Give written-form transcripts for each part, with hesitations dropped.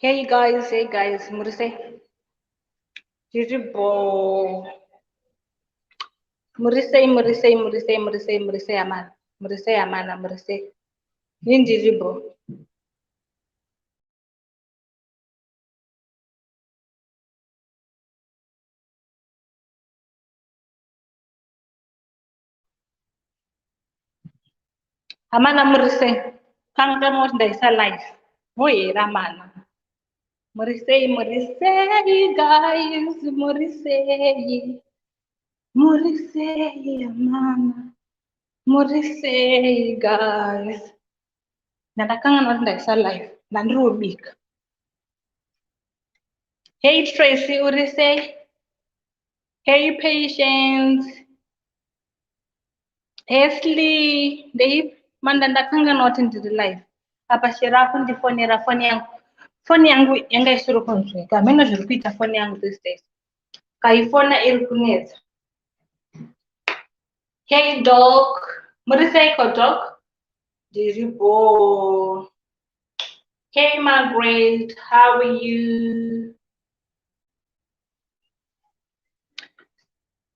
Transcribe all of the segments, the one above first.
Hey guys, hey guys, muri sei? Tiri bho. Muri sei, muri sei, muri sei, muri sei, muri sei amana. Muri sei amana, muri sei. Ini ndiri bho. Amana muri sei? Kanganwa kuti ndaisa live. Moyera amana. Muri sei, muri sei guys, muri sei. Muri sei amana. Muri sei guys. Ndandakanganwa kuti ndaisa live. Ndandiri kubika. Hey Tracy, uri sei? Hey Patience. Hesli, ndeipi? Manda ndakanganwa kuti ndiri live. Apa Shera akundifonera foni yangu. Foni yangu yanga isiri kunzwika. Hameno zviri kuita foni yangu these days. Kaifona iri kunetsa. Hey dog. Muri seiko dog? Ndiri bho. Hey Margaret, how are you?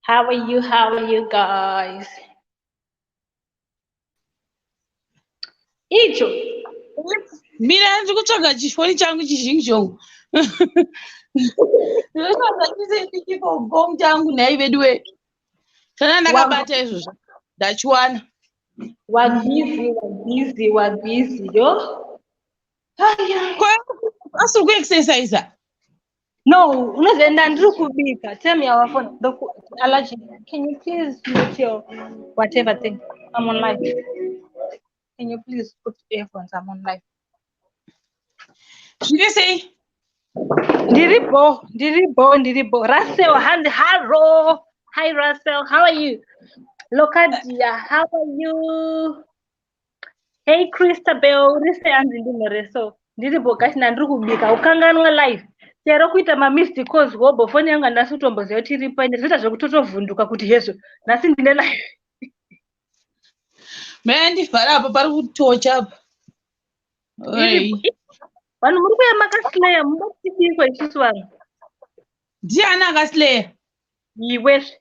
How are you? How are you guys? Icho. Mira ndiri kutsvaga chifoni changu chizhingi-zhongo. Ndinotsvaga chifomu changu nhai veduwe. Kana ndakabata izvozvo ndachiwana. Wabhizi, wabhizi, wabhizi yo. Ko asiri kuexercisa? No, unozoenda ndiri kubika. Tell me our phone. The allergy. Can you please mute your whatever thing? I'm on live. Can you please put earphones? I'm on live. Zviri sei? Ndiri bho, ndiri bho, ndiri bho. Russell, hanzi hello. Hi Russell, how are you? Lokadia, how are you? Hey Christabel, uri sei hanzi ndimhoreso. Ndiri bho guys, ndandiri kubika. Ukanganwa live. Chero kuita ma-missed calls hobho foni yangu handasi kutomboziva kuti iripo ende zvoita zvekutotovhunduka kuti hezvo nhasi ndine live. Maya ndivhara apa pari kutocha apa. Oi. Vanhu muri kuuya makasileya mubatidiko isusu vanhu. Ndiani akasileya? Iwezve.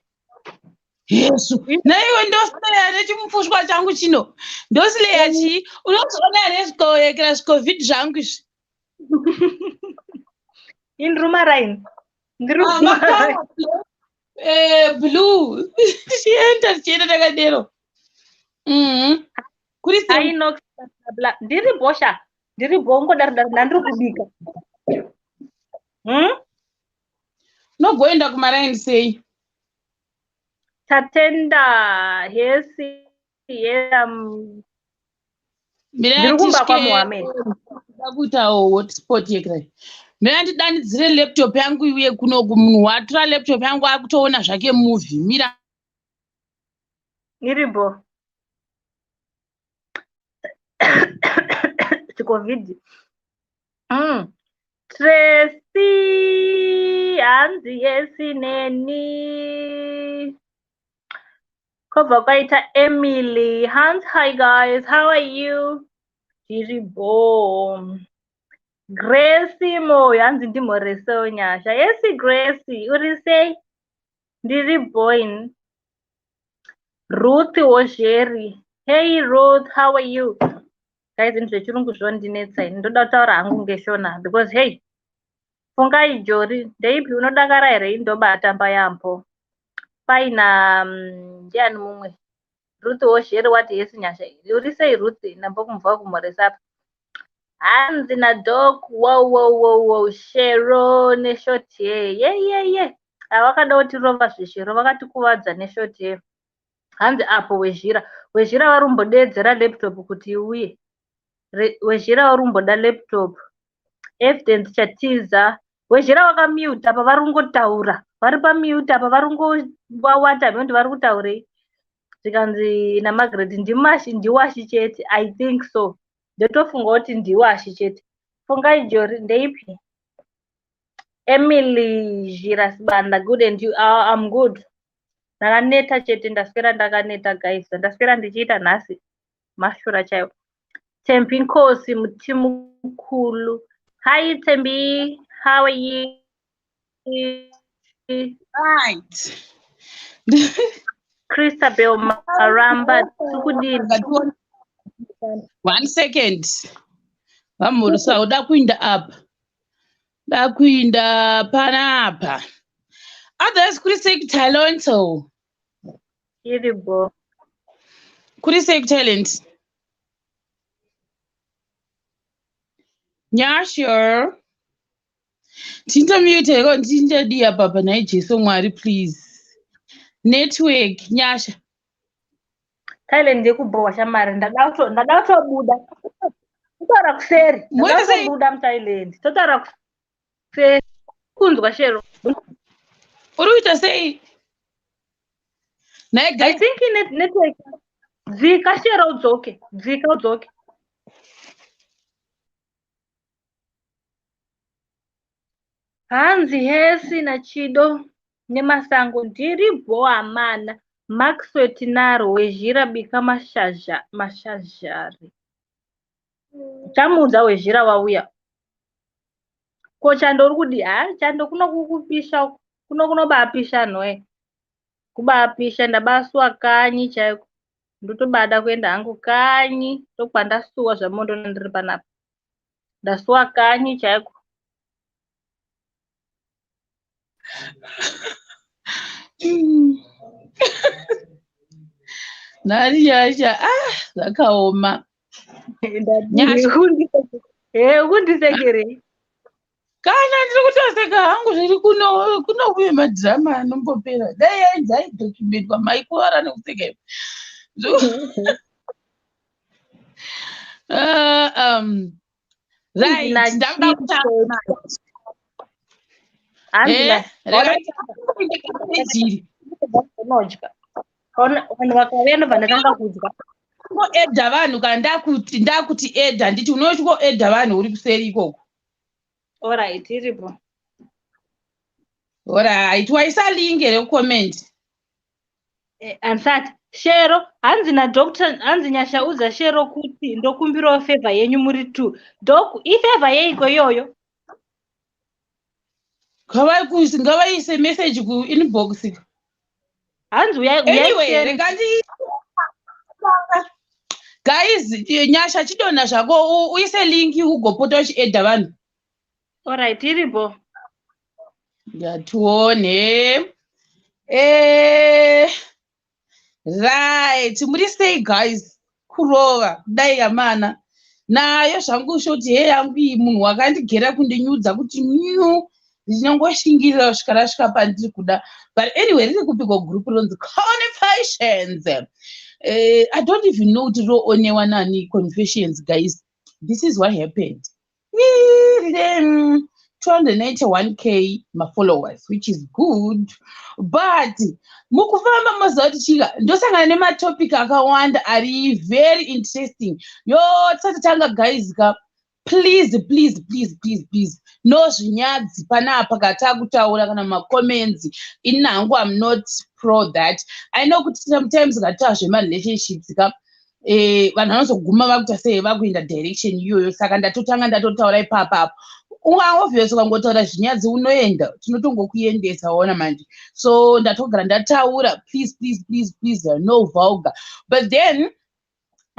Yesu. Naiwe ndosileya nechimufushwa changu chino. Ndosileya chii? Unozoona here zvikoyekera zvicovid zvangu izvi? Indiri maraini. Ndiri Ah, maraini. makala, blue. Tichienda tichienda takadero. Kuri sei? Inox bla bla. Ndiri bhosha. Ndiri bho ngodaro daro ndandiri kubika. Unogoenda kumaraini sei? Tatenda hesi yes, Mira ndiri kumba tisvike kwaMohammed. kuda kuitawo hotspot yekudai. Mira ndidanidzire laptop yangu iuye kunoku munhu watora laptop yangu akutoona zvake movie. Mira. Iri bho. Chicovid. Tracy hanzi yesi neni. Kobva kwaita Emily. Hans, hi guys, how are you? Ndiri bho. Grace Moyo hanzi ndimhoresewo Nyasha. Yesi Grace, uri sei? Ndiri bho. Ruth Wozheri. Hey Ruth, how are you? Guys, ini zvechirungu zvondinetsa ini. Ndoda kutaura hangu ngeshona because hey, Fungai Jori, ndeipi unodakara here indobatamba yambo. Paina ndiani mumwe? Ruth Wozheri wati yesi Nyasha. Uri sei Ruth? Ndambokumva kumhoresa apa. Hanzi nadoc, wow wow wow wow, Shero neshort hair. Ye ye ye. Havakada kutirova zveshero vakatikuvadza neshort hair. Hanzi apo Wezhira. Wezhira vari kumbodeedzera laptop kuti iuye. Wezhira vari kumboda laptop. Evidence Chatiza. Wezhira vakamute apa vari kungotaura. Vari pamute apa vari kungowawata hameno vari kutaurei. Zvikanzi naMargaret ndimashi ndiwashi chete. I think so. Ndotofunga kuti ndiwashi chete. Fungai Jori ndeipi? Emily Zhira Sibanda, good and you? I'm good. Ndakaneta chete ndaswera ndakaneta guys. Ndaswera ndichiita nhasi mashura chaiwo. Thembi Nkosi Mutimukulu. Hi Tembi, how are you? Right. Christabel Maramba, tikudini? One second. Vamhurisa uda kuinda apa. Da kuinda panapa. Others kuri sei talento. Iribo. Kuri sei talent. Nyasha. Tintomute ko ndinchadi apa panhai Jesu Mwari please. Network Nyasha. Thailand yekubhowa shamari ndada kutobuda. Totaura kuseri. Ndada kutobuda muThailand. Totaura kuseri. Kunzwa Shero. Uri kuita sei? I think network. Dzika Shero udzoke. Dzika udzoke. Hanzi hesi naChido nemasango ndiri bho amana. Maxwell Tinaro wezhira bika mashazhari. Chamuudza wezhira wauya. Ko chando uri kudi? Ha, chando kuno kukupisha kuno kunobapisha nhoe. Kubapisha ndabasuwa kanyi chaiko. Ndotobada kuenda hangu kanyi ndokwandasuwa zvamondona ndiri panapa. Ndasuwa kanyi chaiko. Nhari Nyasha, ah, zvakaoma. Kundisekerei? Kana ndiri kutoseka hangu zviri kuno kunouye madhirama anombopera. Dai yainzi aidocumentwa maikuvara nekuseka. Right, ndakuda kutanga. Vanhu vakauya ndobva ndatanga kudya. Edha vanhu kana ndakuti edha handiti unotyoedha vanhu uri kuseri ikoko. Alright, iripo. Alright, waisa link here kucomment? Andisati. Shero, hanzi nadoctor, hanzi Nyasha udza Shero kuti ndokumbirawo favor yenyu muri 2. Doc, ifavor yeiko iyoyo? Ngavaise message kuinbox. Hanzi anyway, guys, Nyasha chidonha zvako uise link ugopota uchiedha vanhu. Alright, iripo. Ngatione. Right, muri sei guys? Kurova dai amana. Nayo zvangu shoti he yangu iyi munhu wakandigera kundinyudza kuti nyu ndinongoshingirira kusvika rasvika pandiri kuda. But anyway, riri kupiko group rinonzi Confessions. I don't even know kuti roonewa nani Confessions, guys. This is what happened. 291k followers, which is good. But mukufamba moziva kuti chika ndosangana nematopic akawanda ari very interesting. Yo tisati tanga guys ka, please please please please please, no zvinyadzi panapa katakutaura kana macomments. Ini hangu I'm not pro that. I know kuti sometimes kataura zvemarelationships ka, vanhu vanozoguma vakuita sei vakuenda direction iyoyo. Saka ndatotanga ndatotaura ipapapo. Obvious ukangotaura zvinyadzi unoenda, tinotongokuendesa waona manje. So ndatogara ndataura, please please please please, no vulgar. But then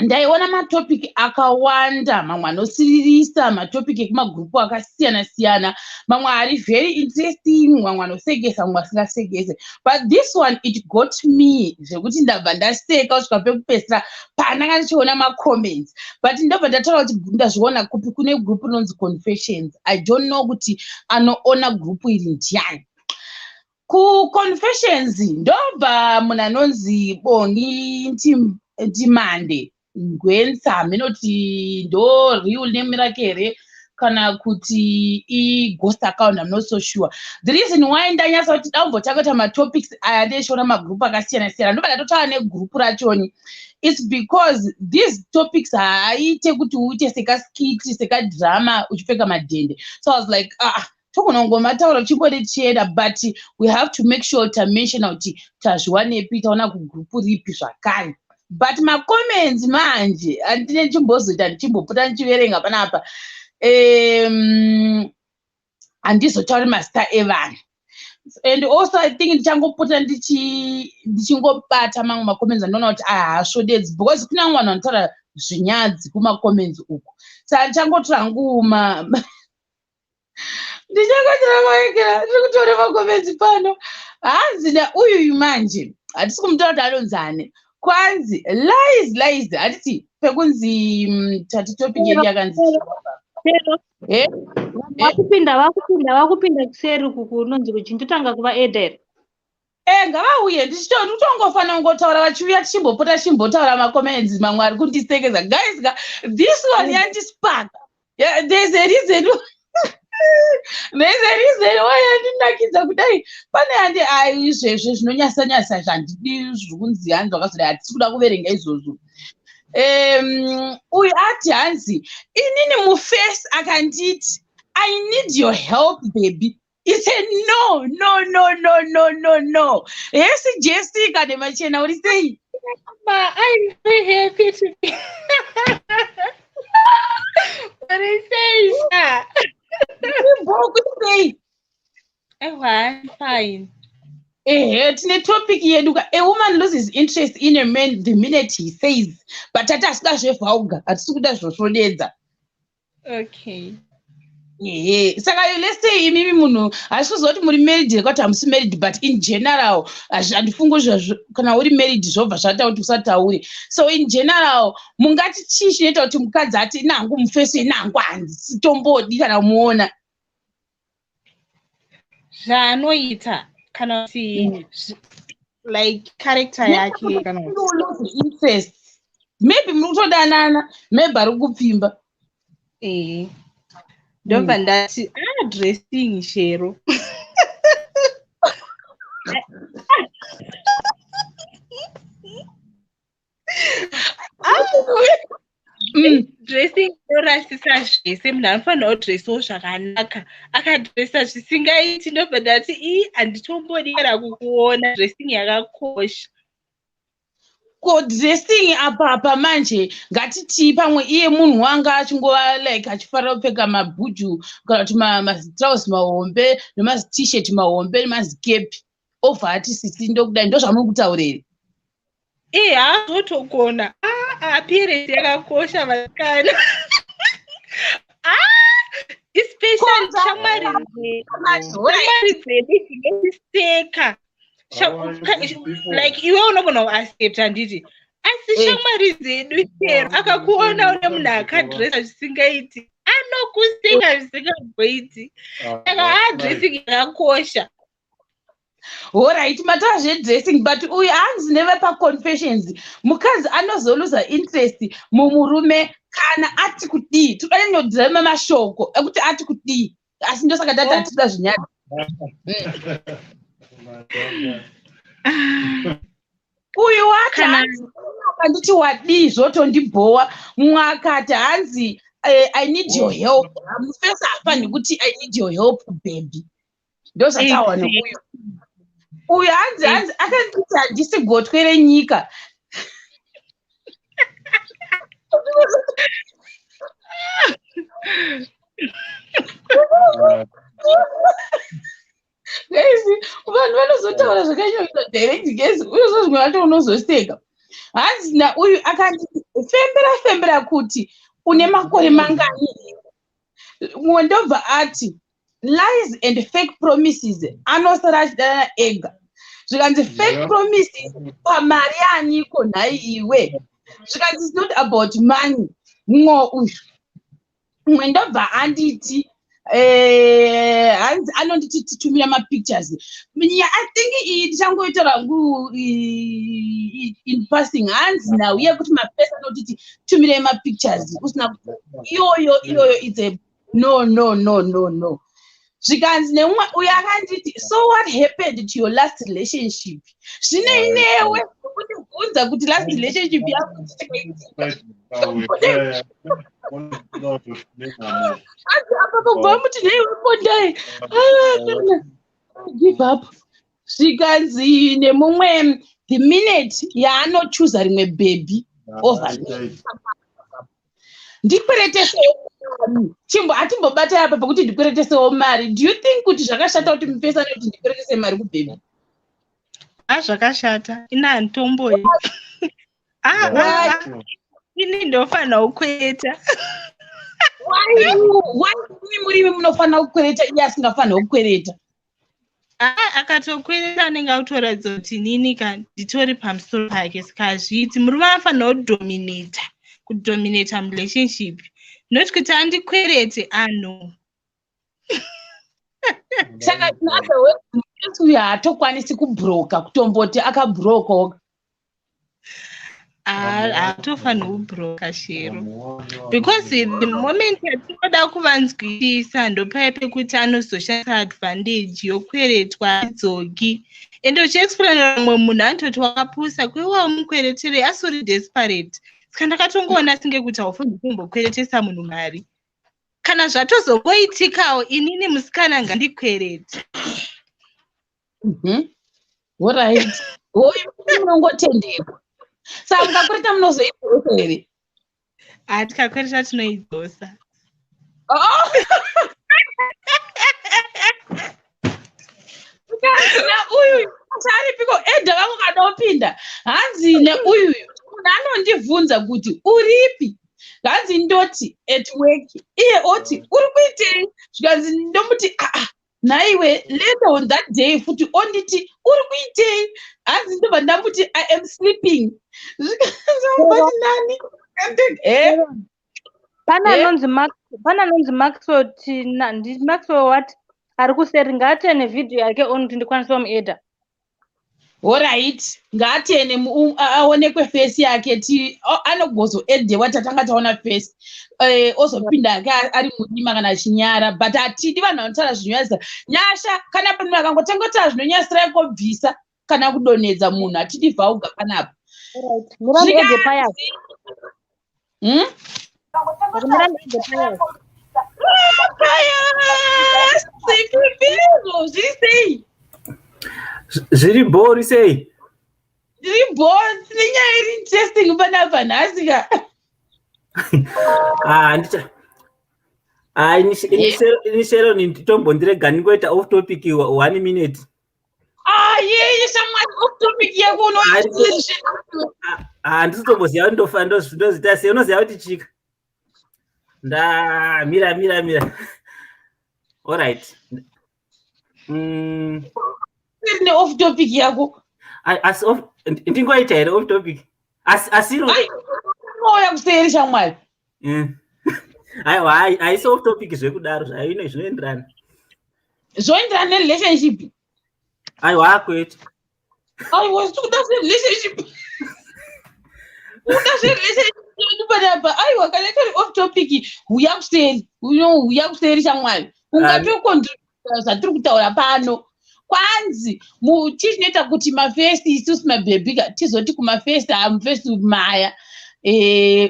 ndaiona matopic akawanda, mamwe anosiririsa, matopic ekumagurupu akasiyana siyana, mamwe ari very interesting, mamwe anosekesa, mamwe asingasekese. But this one, it got me zvekuti ndabva ndaseka kusvika pekupedzisira pandanga ndichiona macomments. But ndobva ndataura kuti ndazviona kupi, kune group rinonzi Confessions. I don't know kuti anoona group iri ndiani. KuConfessions ndobva munhu anonzi Bongi Ntimande Ngwensa, haminoti ndo real name rake here kana kuti ighost account, I'm not so sure. The reason why ndanyatsa kuti dambotanga kuita matopics aya ndechiona magroup akasiyana siyana, ndobva ndatotaura negroup rachoni, it's because these topics haaite kuti uite sekaskit, sekadrama uchipfeka madhende. So I was like, ah, togona kungomataura chimbode chienda, but we have to make sure tamentiona kuti tazviwanepi, taona kugrupu ripi zvakare. But macomments manje handine chimbozoita ndichimbopota ndichiverenga panapa. Handizotauri mazita evanhu. And also I think ndichangopota ndichingobata mamwe macomments andoona kuti ahaasvodedzi, because kune vamwe vanhu vanotaura zvinyadzi kumacomments uku. Saka ndichangotora hangu, ndichangotora maekera, ndiri kutora macomments pano. Hanzi nauyuyu manje, hatisi kumutaura kuti anonzani. Kwanzi lies, lies. Handiti pekunzi tati topic yedu yakanzi Eh? Vakupinda, vakupinda, vakupinda kuseri uku kunonzi kuchindotanga kuvaedha here? E, ngavauye. Ndichitongofanira kungotaura vachiuya, tichimbopota tichimbotaura macomments mamwe ari kundisekeza. Guys ka, this one yandispark. Yeah, there's a reason why yandinakidza kudai. Pane handi ai izvezvo zvinonyasa-nyasa zvandidi zviri kunzi hanzi vakazodai, hatisi kuda kuverenga izvozvo. Uyu ati hanzi, inini mufesi akanditi, "I need your help, baby," it's a no, no, no, no, no, no, no. Yes, Jessica Nemachena, uri sei? Ma, I'm very happy to be. What is it? Sei? Oh, I'm fine. Ehe, tine topic yedu ka, "A woman loses interest in a man the minute he says," but tati hasikuda zvevhauga, hatisi kuda zvosvodedza. Okay. Ehe, saka let's say imimi munhu, hasi kuziva kuti muri married nekuti hamusi married, but in general handifungi zvazvo kana uri married zvobva zvaita kuti usataure. So in general mungati chii chinoita kuti mukadzi ati, "Nangu mufesi, nangu handisitombodi kana muona"? Zvaanoita kana kuti like character yake kana kuti Lose interest, maybe muri kutodanana, maybe ari kupfimba. Eh. Ndobva ndati, ah, dressing, Shero. Dressing inorasisa zvese. Munhu anofanira kudresawo zvakanaka. Akadresa zvisingaiti, ndobva ndati, ii, handitombodi kana kukuona. Dressing yakakosha. Ko dressing apa manje, ngatiti pamwe iye munhu wanga achingova like achifarira kupfeka mabhuju kana kuti mazitrausi mahombe nemazitshirt mahombe nemazikepi, obva ati, "Sisi, ndokudai," ndozvamuri kutaura here? Ii, haazotogona. Ah, appearance yakakosha, vasikana. Ah, especially shamwari dzedu dzinoseka. Like iwe unogona kuaccepta, handiti? Asi shamwari dzedu, chero akakuona une munhu akadresa zvisingaiti, anokuseka zvisingamboiti. Saka a, dressing yakakosha. Alright, mataura zvedressing, but uyu hanzi nevepaconfessions, mukadzi anozoluza interest mumurume kana ati kudii? Toda mashoko ekuti ati kudii, asi ndosaka tati hatida zvinyadzi. Uyu wati hanzi, akanditi wadii, zvotondibhowa. Mumwe akati hanzi, "I need your help." Mufesi haafaniri kuti, "I need your help, baby." Ndozvataurwa neuyu. Uyu hanzi akanditi handisi gotwe renyika. Guys, vanhu vanozotaura zvakanyanya direct. Guys, uyo zvimwe vacho unozoseka. Hanzi nauyu akanditi, "Fembera, fembera kuti une makore mangani." Mumwe ndobva ati, "Lies and fake promises, anosara achidanana ega." Zvikanzi, "Fake promises pamari yaniko nhai iwe?" Zvikanzi, "It's not about money." Mumwe uyu, mumwe ndobva anditi, hanzi anonditi titumira mapictures. I think iyi ndichangoitaura hangu in passing. Hanzi nhau yekuti mapesa anotiti tumirai mapictures usina, iyoyo iyoyo, it's a no, no, no, no, no. Zvikanzi nemumwe uyo akanditi, "So what happened to your last relationship?" Zvinei newe kundibvunza kuti last relationship yako chakaitika? Hanzi apa kubva muti, "Nheiwe Pondai, give up." Zvikanzi nemumwe, the minute yaanochuza rimwe baby over me, ndikweretese. mari, chimbo atimbobata apa pekuti ndikweretesewo mari. Do you think kuti zvakashata kuti mufesi anoti ndikweretese mari kubhebhi? A, zvakashata. Ini handitomboi. Ah, Why? ah, ah. Ini ndofanira kukwereta. Why you? Why imi murimi munofanira kukwereta, iye asingafaniri kukwereta? Ah, akatokwereta anenge akutoratidza kuti inini ka nditori pamusoro pake, saka hazviiti. Murume anofanira kudominata, kudominata murelationship, not kuti andikwerete ano. Saka in other words, mufesi uyu haatokwanisi kubhuroka, kutomboti akabhuroka? Haatofaniri kubhuroka, Shero, because the moment yatinoda kuvanzwisisa, ndopaya pekuti anozoshandisa advantage yokweretwa idzoki. Ende uchiexplainera mumwe munhu, anototi wakapusa, kuiwa mukweretere asi uri desperate. Saka ndakatongoona singe kuti haufaniri kumbokweretesa munhu mari. Kana zvatozongoitikawo, inini musikana ngandikwerete. Alright, hoyu munongotenderwa. Saka mukakwereta munozoidzosa here? Ah, tikakwereta tinoidzosa. Oh! Neuyu aripiko, edha vangu kadopinda. Hanzi neuyu munhu anondibvunza kuti uripi, hanzi ndoti at work, iye oti uri kuitei, zvikanzi ndomuti aa nhaiwe. Later on that day futi onditi uri kuitei, hanzi ndobva ndamuti I am sleeping, zvikanzi wambati nani? Pane anonzi Max, pane anonzi Maxwell, tina ndi Maxwell what, ari kuseri. Ngaatene vhidhiyo yake on kuti ndikwanise kumuedha. Alright, ngaatene aonekwe face yake. Ti anogozoedhewa tatanga taona face, ozopinda ake ari murima kana achinyara. But hatidi vanhu vanotaura zvinonyadzisa. Nyasha, kana panhu akangotanga kutaura zvinonyadzisira, ikobvisa kana kudonhedza munhu. Hatidi vulgar panapa. Alright, muramuedhe paya. Hmm? Muramuedhe paya. Paya sipipiro, zviri sei? Zviri bhori, sei? Ndiri bho. Tine nyaya iri interesting panapa nhasi ka. Ah, ndicha ah, ini Sharon, tombondirega ndingoita off topic one minute. Ah, yeye shamwari, off topic yako uno. Ah, handisi tomboziva kuti ndozita sei. Unoziva kuti chika nda mira, mira, mira. Alright. Ne off topic yako. Asi ndingoita here off topic? Asi asiro. Unouya kuseri, shamwari. Aiwa, haisi off topic zvekudaro, zvaino zvinoenderana. Zvoenderana nerelationship? Aiwa, kwete. Aiwa, tikuda zverelationship, kuda zverelationship panapa. Aiwa, kana itori off topic, huya kuseri, huya kuseri, shamwari. Ungatokontribua zvatiri kutaura pano. Kwanzi chii chinoita kuti mafesi, isusu mabhebhika, tizoti kumafesi amufesi maya,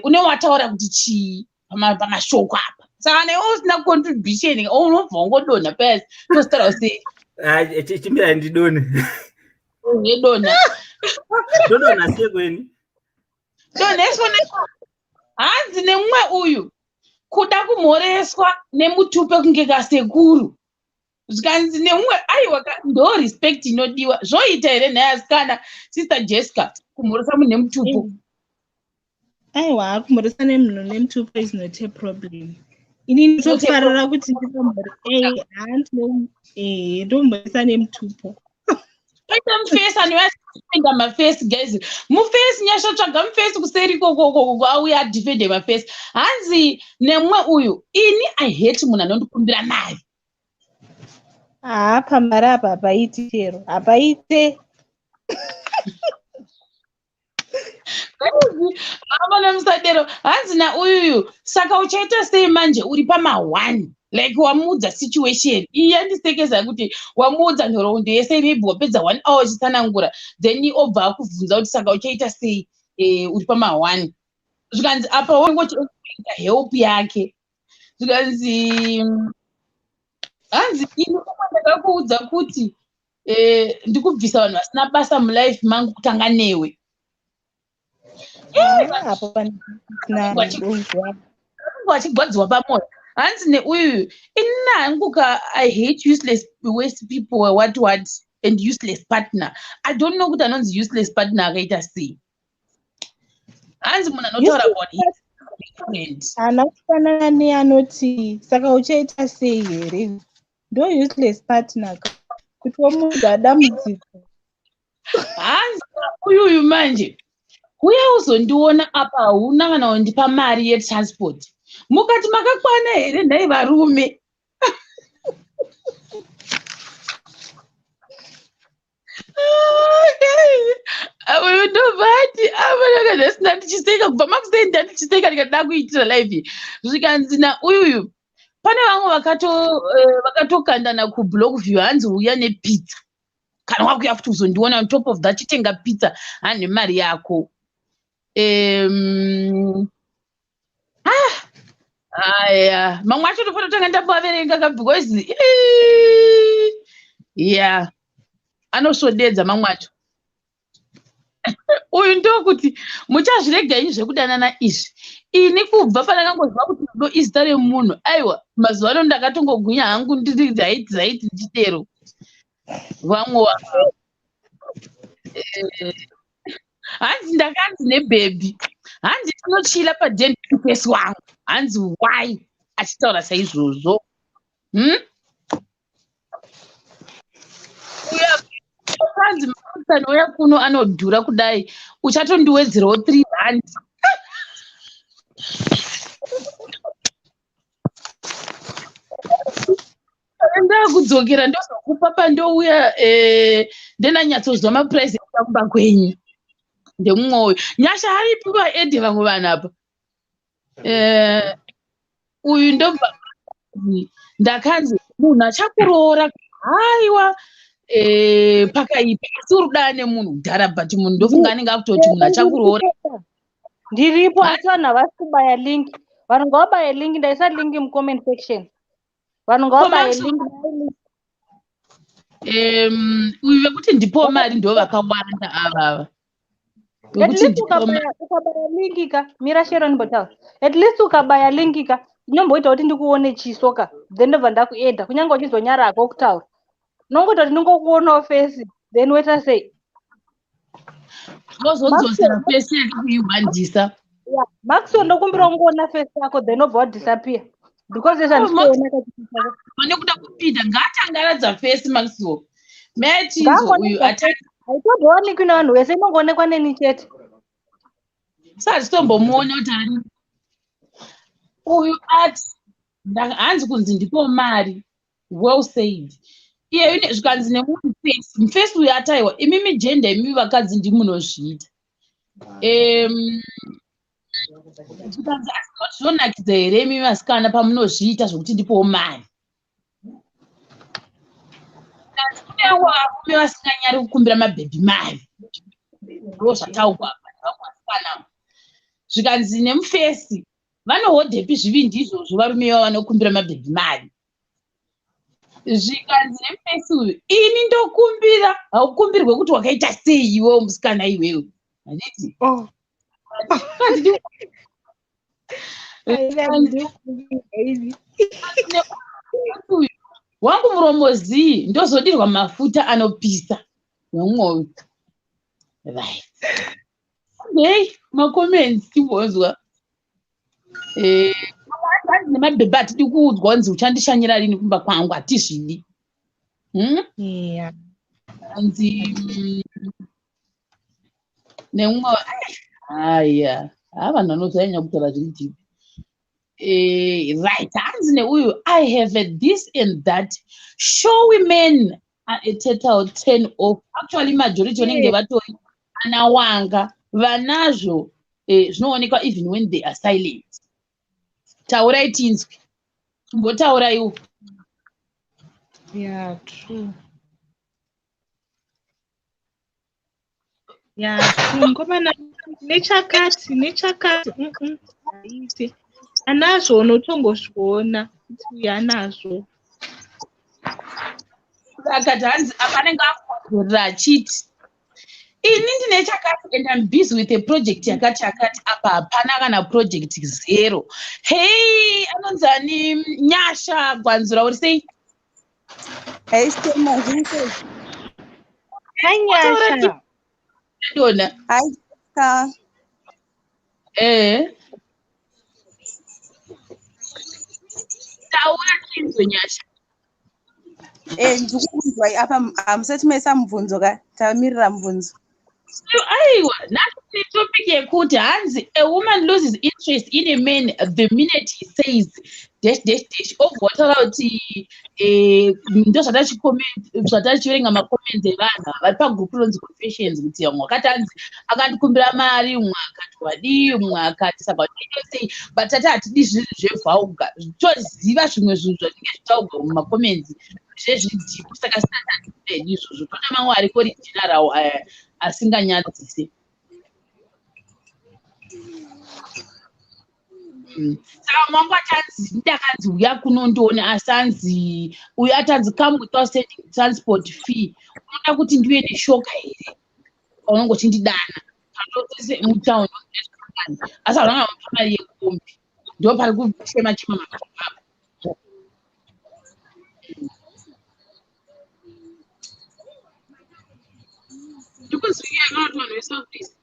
une wataura kuti chii pamashoko apa? Saka newe usina contribution, unobva wangodonha pasi, tositaura sei? Ah, chimira ndidone. Nedonha. Ndodonha sekweni. Donheswa. Hanzi nemumwe uyu, kuda kumhoreswa nemutupe kunge kasekuru. Zvikanzi nemumwe, aiwa, ndo respect inodiwa. Zvoita here nhai asikana, Sister Jessica, kumhoresa munhu nemutupo? Aiwa, kumhoresa nemunhu nemutupo is not a problem. Ini ndinotofarira kuti ndomhoresa nemutupo. Toita mufesi anoyafenda mafesi. Guys, mufesi, Nyasha, tsvaga mufesi kuseri ikokokoko, auya adefende mafesi. Hanzi nemumwe uyu, ini I hate munhu anondikumbira mari. Haa, pamari apa hapaiti, chero hapaite. Amana, musadero. Hanzi nauyuyu, saka uchaita sei manje uri pama1? Like wamuudza situation iyi, yandisekesa kuti wamuudza nhoroondo yese, maybe wapedza one hour uchitsanangura, then obva akubvunza kuti saka uchaita sei, uri pama1. Zvikanzi apa wangoti help yake. Zvikanzi, hanzi ini kumwe ndakakuudza kuti ndikubvisa vanhu vasina basa mulife mangu, kutanga newe. Apo Vachigwadziwa pamwoyo. Hanzi neuyu, inini hangu ka, I hate useless waste people, what what, and useless partner. I don't know kuti anonzi useless partner akaita sei. Hanzi munhu anotaura about his friend. Haana kufanana neanoti, "Saka uchaita sei here?" Ndo useless partner ka, kuti womunhu adambudziko. Hanzi uyuyu manje, uya uzondiona apa, hauna kana kundipa mari yetransport. Mukati makakwana here nhai varume? Uyu ndobva ati avanaka ndasina ndichiseka kubva makusenda, ndichiseka ndikada kuitira live. Zvikanzi nauyuyu, pane vamwe vakatokandana kublock view. Hanzi uya nepizza kana wakuya futi kuzondiona. On top of that, chitenga pizza hani nemari yako. Ah, aya mamwe acho tofanira kutanga ndamboaverenga ka, because yeah, anosvodedza mamwe acho. Uyu ndokuti, "Muchazvirega ini zvekudanana izvi. Ini kubva pandakangoziva kuti rudo izita remunhu, aiwa, mazuva ano ndakatongogwinya hangu, ndiri right right." Ndichidero vamwe hanzi ndakanzi nebhebhi, hanzi tinochila padendifesi wangu. Hanzi why achitaura saizvozvo? Uya hanzi mafuta uya kuno anodhura kudai, uchatondiwedzerawo R3. Ndakudzokera ndozokupa pandouya, ndenanyatsozwa maprice ekuda kumba kwenyu. Ndemumwe uyu Nyasha aripi vaedhe vamwe vanhu apa. Uyu ndobva ndakanzi munhu achakuroora, haiwa, pakaipa, asi uri kudaa nemunhu kudhara, but munhu ndofunga anenge akutoti munhu achakuroora. Ndiripo, asi vanhu havasi kubaya link. Vanhu ngavabaye link. Ndaisa link mucomment section. Vanhu ngavabaye link. Uyu vekuti ndipo mari ndo vakawanda avava. At least ukabaya link ka, mira Sharon mbotaura. At least ukabaya link ka, inomboita kuti ndikuone chiso ka, then ndobva ndakuedha. Kunyange uchizonyarako kutaura, unongoita kuti ndingokuonawo face, then woita sei? Vozodzosera face yake kuihwandisa. Maxwell, ndokumbira ungoona face yako, then obva wadisappear, because Oh, andikuona kachiso chako. Pane kuda kupinda ngaatangaradza face Maxwell meatinzo uyu. Haitombowanikwi nevanhu vese, inongoonekwa neni chete. Satitombomuona kuti ari uyu. Ati hanzi kunzi ndipo mari, well said. Iye ine zvikanzi nemumufesi, mufesi uyu ataiwa, imimi gender, imimi vakadzi ndimunozviita. Zvikanzi asi noti zvinonakidza here imi vasikana pamunozviita zvokuti ndipowo mari? Kanzi kune varume vasinganyari kukumbira mabhebhi mari, ndo zvataurwa apa nevamwe vasikana. Zvikanzi nemufesi, vanohodhepi zvivindi izvozvo varume ivavo vanokumbira mabhebhi mari? Zvikanzi nemufesi uyu, ini ndokumbira, haukumbirwe kuti wakaita sei iwewo musikana iwewe, handiti? Oh. Zvikanzi Aiva. Uyu wangu muromo zii, ndozodirwa mafuta anopisa nomwoyo. Right, hey, macomments timbonzwa. Hanzi nemabhebhi, hatidi kuudzwa kunzi uchandishanyira rini kumba kwangu, hatizvidi. Yeah. Hanzi nemumwe, haya ha, vanhu vanozanyanya kutaura zviri deep. Right, hanzi neuyu, "I have a this and that. Showy men are a total turn off." Actually majority vanenge vatori ana wanga vanazvo, zvinoonekwa even when they are silent. Taurai tinzwe, chimbotauraiwo. Yeah, true. Yeah, true. Mukomana nechakati nechakati, Haiti. Anazvo unotongozviona kuti uyu anazvo. Akati hanzi apa anenge akuwedzerera achiti Ini ndine chakati and I'm busy with a project yakati yakati, apa hapana kana project, zero. Hey, anonzi ani? Nyasha Gwanzura, uri sei? Hey, Stema, zviri sei? Hi, Nyasha. Dona. Hi, Jessica. Taura tinzwe, Nyasha. Ndikukunzwai apa. Hamusati maisa mubvunzo ka, tamirira mubvunzo. Aiwa, nhasi topic yekuti hanzi a woman loses interest in a man the minute he says dash dash dash. Obva wataura kuti ndo zvatachiverenga macomments evanhu vari pagroup ronzi Confessions, kuti vamwe vakati hanzi akandikumbira mari, umwe akati wadii, umwe akati saka sei. But tati hatidi zvinhu zvevhauga, toziva zvimwe zvinhu zvanenge zvitaurwa mumacomments zvezvideep, saka sitati hatidi izvozvo. Toda mamwe ariko general aya asinganyadzise. Saka mwangu atanzi ndakanzi uya kunondiona, asi anzi uyu atanzi come without sending transport fee. Unoda kuti ndive neshoka here paunonge uchindidana mutown, asi hauna mupa mari yekombi? Ndo pari kuchema chema mapapo. Ndikuzwika kana kuti vanhu vese vafreeze?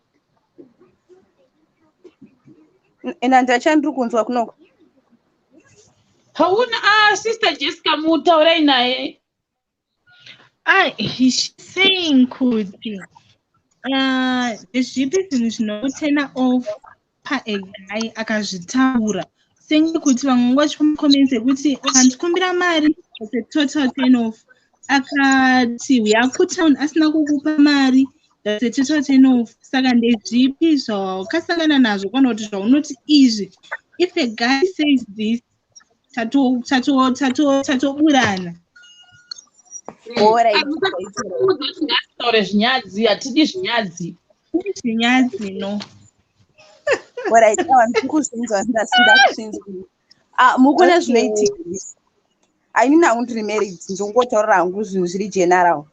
Ina ndachandiri kunzwa kunoko. Hauna? Ah, Sister Jessica, mutaurai naye. Ah, he's saying kuti zvipi zvinhu zvinoturn off paeguy akazvitaura, senge kuti vamwe vachipa macomments ekuti akandikumbira mari, it's a total turn off. Akati uya kutown asina kukupa mari, that's a total turn off. Saka ndezvipi zvawakasangana nazvo kana kuti zvaunoti izvi, if a guy says this, tatoburana? Alright. Kuti ngatitaure zvinyadzi, hatidi zvinyadzi. Zvinyadzi no. Alright, awa ndikuzvinzwa, ndakuzvinzwa. Ah, mukune zvinoitika. Inini hangu ndiri married, ndongotaurira hangu zvinhu zviri general.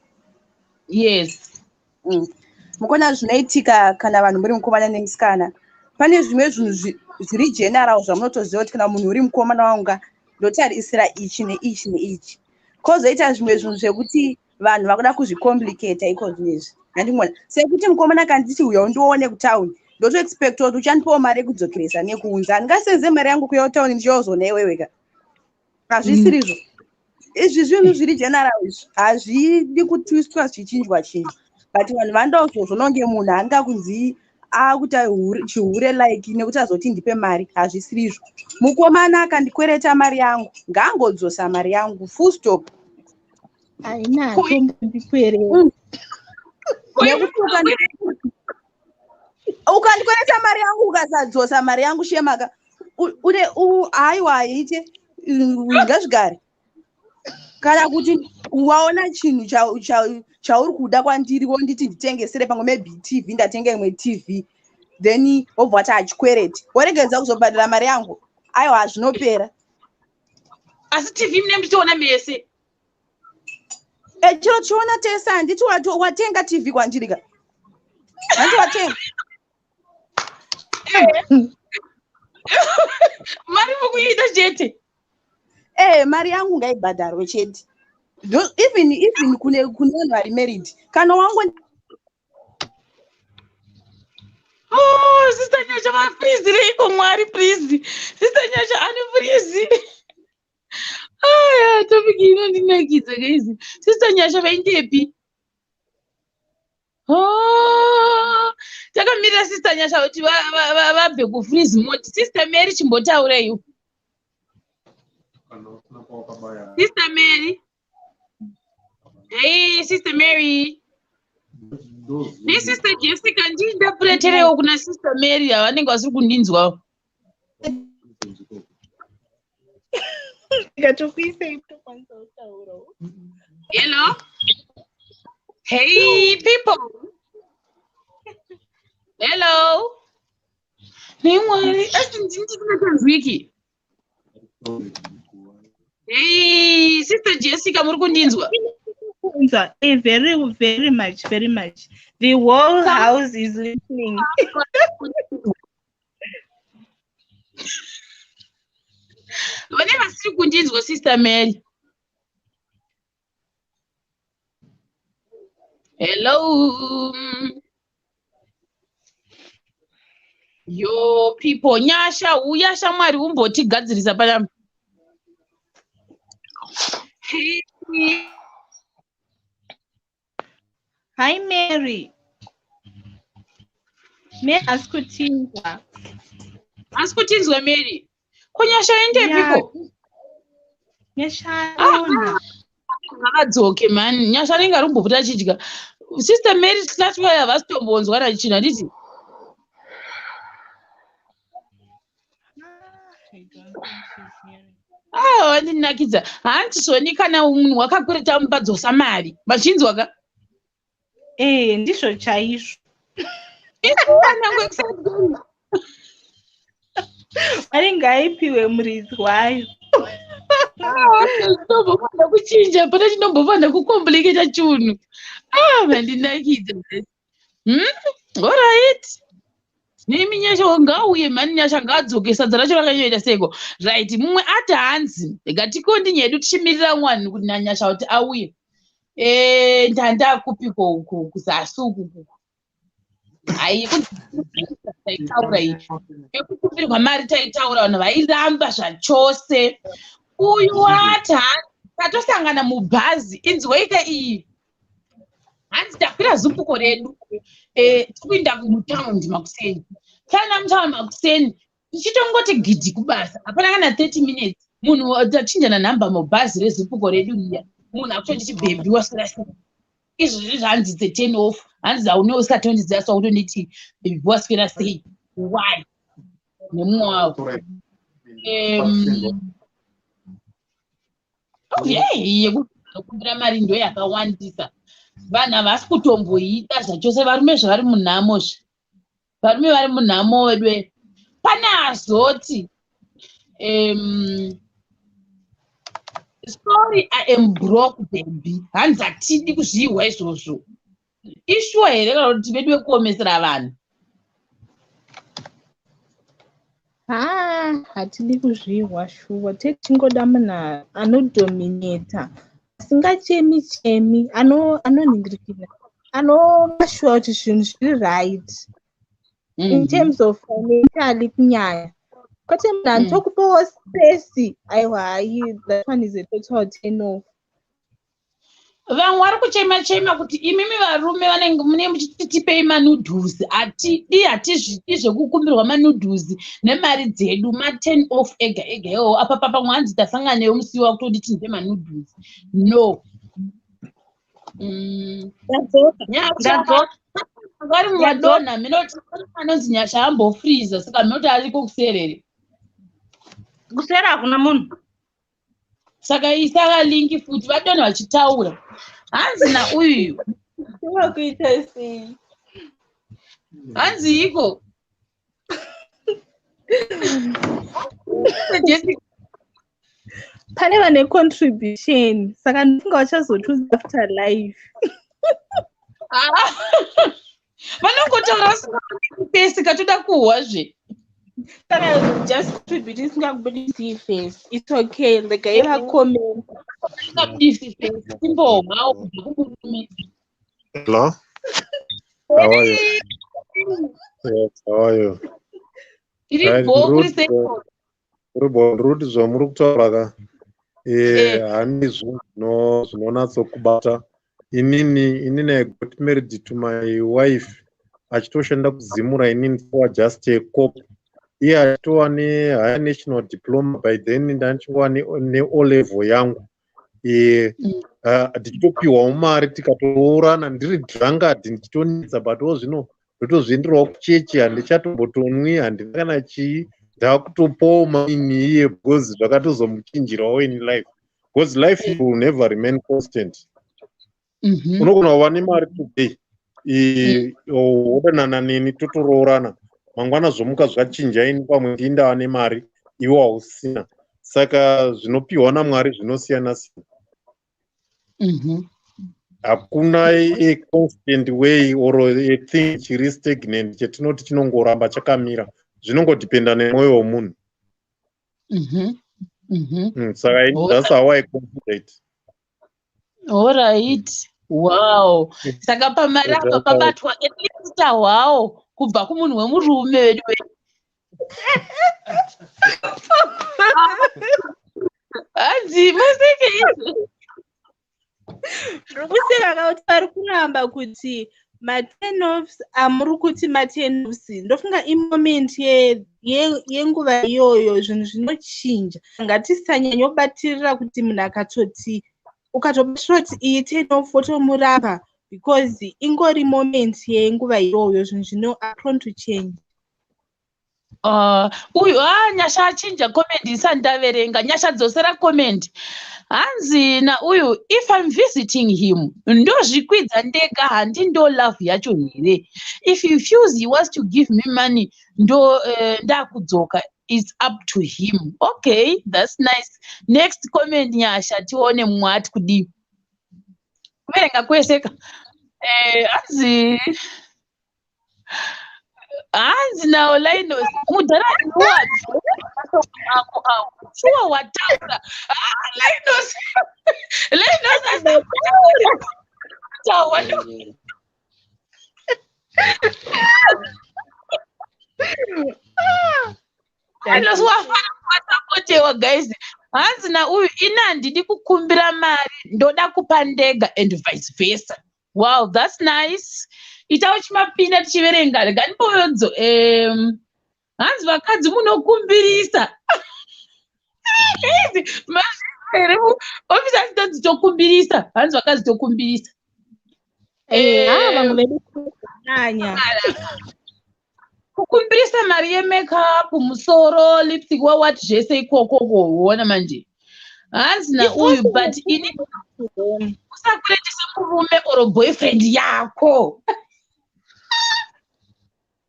Mukona zvinoitika kana vanhu muri mukomana nemusikana, pane zvimwe zvinhu zviri general zvamunotoziva kuti kana munhu uri mukomana wangu, ndotarisira ichi neichi neichi. Kwozoita zvimwe zvinhu zvekuti vanhu vakuda kuzvicomplicata iko zvinezvi, handimona sekuti mukomana kanditi uya undione kutauni, ndotoexpecta kuti uchandipawo mari yekudzokeresa nekuunza. Handingasenze mari yangu kuya kutauni ndichiyozoona iwewe ka, hazvisirizvo. Izvi zvinhu zviri general izvi, hazvidi kutwistwa zvichinjwa chinjwa, but vanhu vanoda kuzozvona kunge munhu anga kunzi akuita chihure like nekuti azoti ndipe mari. Hazvisirizvo. Mukomana akandikwereta mari yangu, ngaangodzosa mari yangu, full stop. Haina tombondikwerera. Nekuti ukandikwereta mari yangu, ukasadzosa mari yangu, shemaka une haiwa, haite, ngazvigare. Kana kuti waona chinhu chauri kuda kwandiri, wonditi nditengesere pamwe maybe TV, ndatenga imwe TV, then wobva wati hachikwereti, woregedza kuzobhadhara mari yangu, aiwa, hazvinopera. Asi TV mune muchitoona mese? E, chiro chiona tese, handiti watenga TV kwandiri ka? Handiti watenga? Mari mukuita chete. Mari yangu ngaibhadharwe chete. Even kune vanhu vari married, kana wangu Oh, Sister Nyasha vafreezireiko? Mwari, please, Sister Nyasha ane freeze. Aya, topic inondinakidza guys. Sister Nyasha vaindepi? Oh, takamirira Sister Nyasha kuti vabve kufreeze mode. Sister Mary, chimbotaureiwo. Sister Mary, hey, Sister Mary nesister Jessica, ndindapureterewo kuna Sister Mary, havanenge vasiri kundinzwawo. Ndikatokuisei tokwanisa kutaurawo. Hello, hey people, hello. Nemwari, asi ndindikunatanzwiki. Hey, Sister Jessica, muri kundinzwa? Kunzwa very very much, very much. The whole house is listening. Vane vasiri kundinzwa, Sister Mary. Hello. Yo people, Nyasha, uya shamwari umbotigadzirisa pana. Hey. Hi Mary. Mary asi kutinzwa. Asi kutinzwa Mary. Ko Nyasha endepiko? Nyasha arona. Ngavadzoke man. Nyasha anenge ari kumbopota achidya. Sister Mary Slatway havasi tombonzwa na chinhu handiti? Ah, wandinakidza. Hanzi zvoni kana munhu wakakwereta mubadzosa mari. Vachinzwa ka? Eh, ndizvo chaizvo. Mari ngaipiwe muridzi wayo. Chinombofanira kuchinja, pane chinombofanira kucomplicata chunhu. Ah, mandinakidza. Alright. Nemi Nyasha ngauye mhani, Nyasha ngaadzoke, sadza racho rakanyoita seiko. Right, mumwe ati hanzi ngatikondi nyedu tichimirira mwanhu kuti naNyasha kuti auye. Ndandakupiko uku kuzasi uku. Hai, taitaura iyi yekukumbirwa mari, taitaura vanhu vairamba zvachose. Uyu wati hanzi tatosangana mubhazi, inzweika iyi. Hanzi takwira zumbuko redu, tikuenda mutaundi makuseni. Taenda mutaundi makuseni tichitongoti gidhi kubasa, hapana kana 30 minutes munhu tachinjana nhamba mubhazi rezumbuko redu riya, munhu akutonditi bhebhi waswera sei. Izvozvi zvanzi the 10 off, hanzi haune usatondiziva so kutonditi bhebhi waswera sei, why nemumwe wavo. Yekukumbira mari ndo yakawandisa, vanhu havasi kutomboida zvachose. Varume zvavari munhamo zve, varume vari munhamo wedu. Pane azoti sorry I am broke baby, hanzi hatidi kuzvihwa izvozvo. Ishuwa here kana kuti vedu vekuomesera vanhu? Ha, hatidi kuzvihwa shuwa. Techingoda munhu anodominata, asingachemi chemi, anonhingirikira, anomashuwa kuti zvinhu zviri right in terms of financially kunyanya. Kwete munhu anotokupawo stress. Aiwa, hai, that one is a total turn off. Vamwe vari kuchema chema kuti imimi varume vanenge mune muchiti tipei manudhuzi, hatidi, hatizvidi zvekukumbirwa manudhuzi nemari dzedu, ma-10 off ega ega iwowo. Apa pamwe hanzi tasangana newe musi wakutoti ndipe manudhuzi. No. Nyasha vari mumadonha, minoti anonzi Nyasha ambofreeza, saka minoti ariko kuserere. Kusera hakuna munhu. Saka isaka linki futi vadonha vachitaura. Hanzi nauyu. Kuita sei? Hanzi iko. Pane vane contribution, saka ndinga vachazotiudza after life. Vanongotaura vasingaoni katoda kuhwazve. Kana just contribute isingakubudisi face, it's okay, like iva comment. Isingabudisi face, imbohwawo kubva kumurume. Hello? How are you? Yes, how are you? Iri bho kuri sei? Ndiri zvamuri kutaura ka. Handizvo zvinonatsokubata. Inini I got married to my wife achitoshanda kuZimura, inini for just a cop. Iye achitova nehigher national diploma, by then ndanichingova ne-O level yangu. Tichitopiwawo mari tikatoroorana, ndiri drunkard ndichitonetsa, but zvino ndotozvienderawo kuchechi, handichatombotonwi, handina kana chii, ndakutopawo maini iye because zvakatozomuchinjirawo in life, because life will never remain constant. Unogona kuva nemari today, wodanana neni, totoroorana, mangwana zvomuka zvachinja, ini pamwe ndii ndava nemari, iwe hausina. Saka zvinopiwa naMwari zvinosiyana siyana. Hakuna a constant way or a thing chiri stagnant chetinoti chinongoramba chakamira. Zvinongodependa nemwoyo womunhu. Saka that's how I consider it. Alright, wow. Saka pamari apa pabatwa at least tahwawo kubva kumunhu wemurume wedu. Hanzi maseke izvo. Ndiri kuseka ka kuti vari kuramba kuti maturn-offs amuri kuti maturn-offs, ndofunga imoment yenguva iyoyo zvinhu zvinochinja. Ngatisanyanyobatirira kuti munhu akatoti ukatobatira kuti iyi turn off wotomuramba, because ingori moment yenguva iyoyo, zvinhu zvino are prone to change. Uyu Nyasha achinja comment isati ndaverenga. Nyasha, dzosera comment. Hanzi nauyu, "If I'm visiting him, ndozvikwidza ndega, handi ndo love yacho here? If he feels he wants to give me money, ndo ndakudzoka, it's up to him." Okay, that's nice. Next comment, Nyasha, tione mumwe ati kudii. Kuverenga kwese ka. Hanzi nawo Linos, "Mudhara iwapi mashoko ako awo? Shuwa wataura." Ah, Linos, Linos asataura. Linos wafana wasapotewa, guys. Hanzi nauyu, "Ini handidi kukumbira mari, ndoda kupa ndega and vice versa." Wow, that's nice. Ita uchimapinda tichiverenga. Rega ndimboyodzo. Hanzi, "Vakadzi munokumbirisa." Guys, mazvizwa here? Ofisa tonzi tokumbirisa. Hanzi vakadzi tokumbirisa. Ha, vamwe vedu kunyanya. Kukumbirisa mari yemakeup, musoro, lipstick, wawati zvese ikoko kuona manje. Hanzi nauyu, "But ini usakweretese murume or boyfriend yako."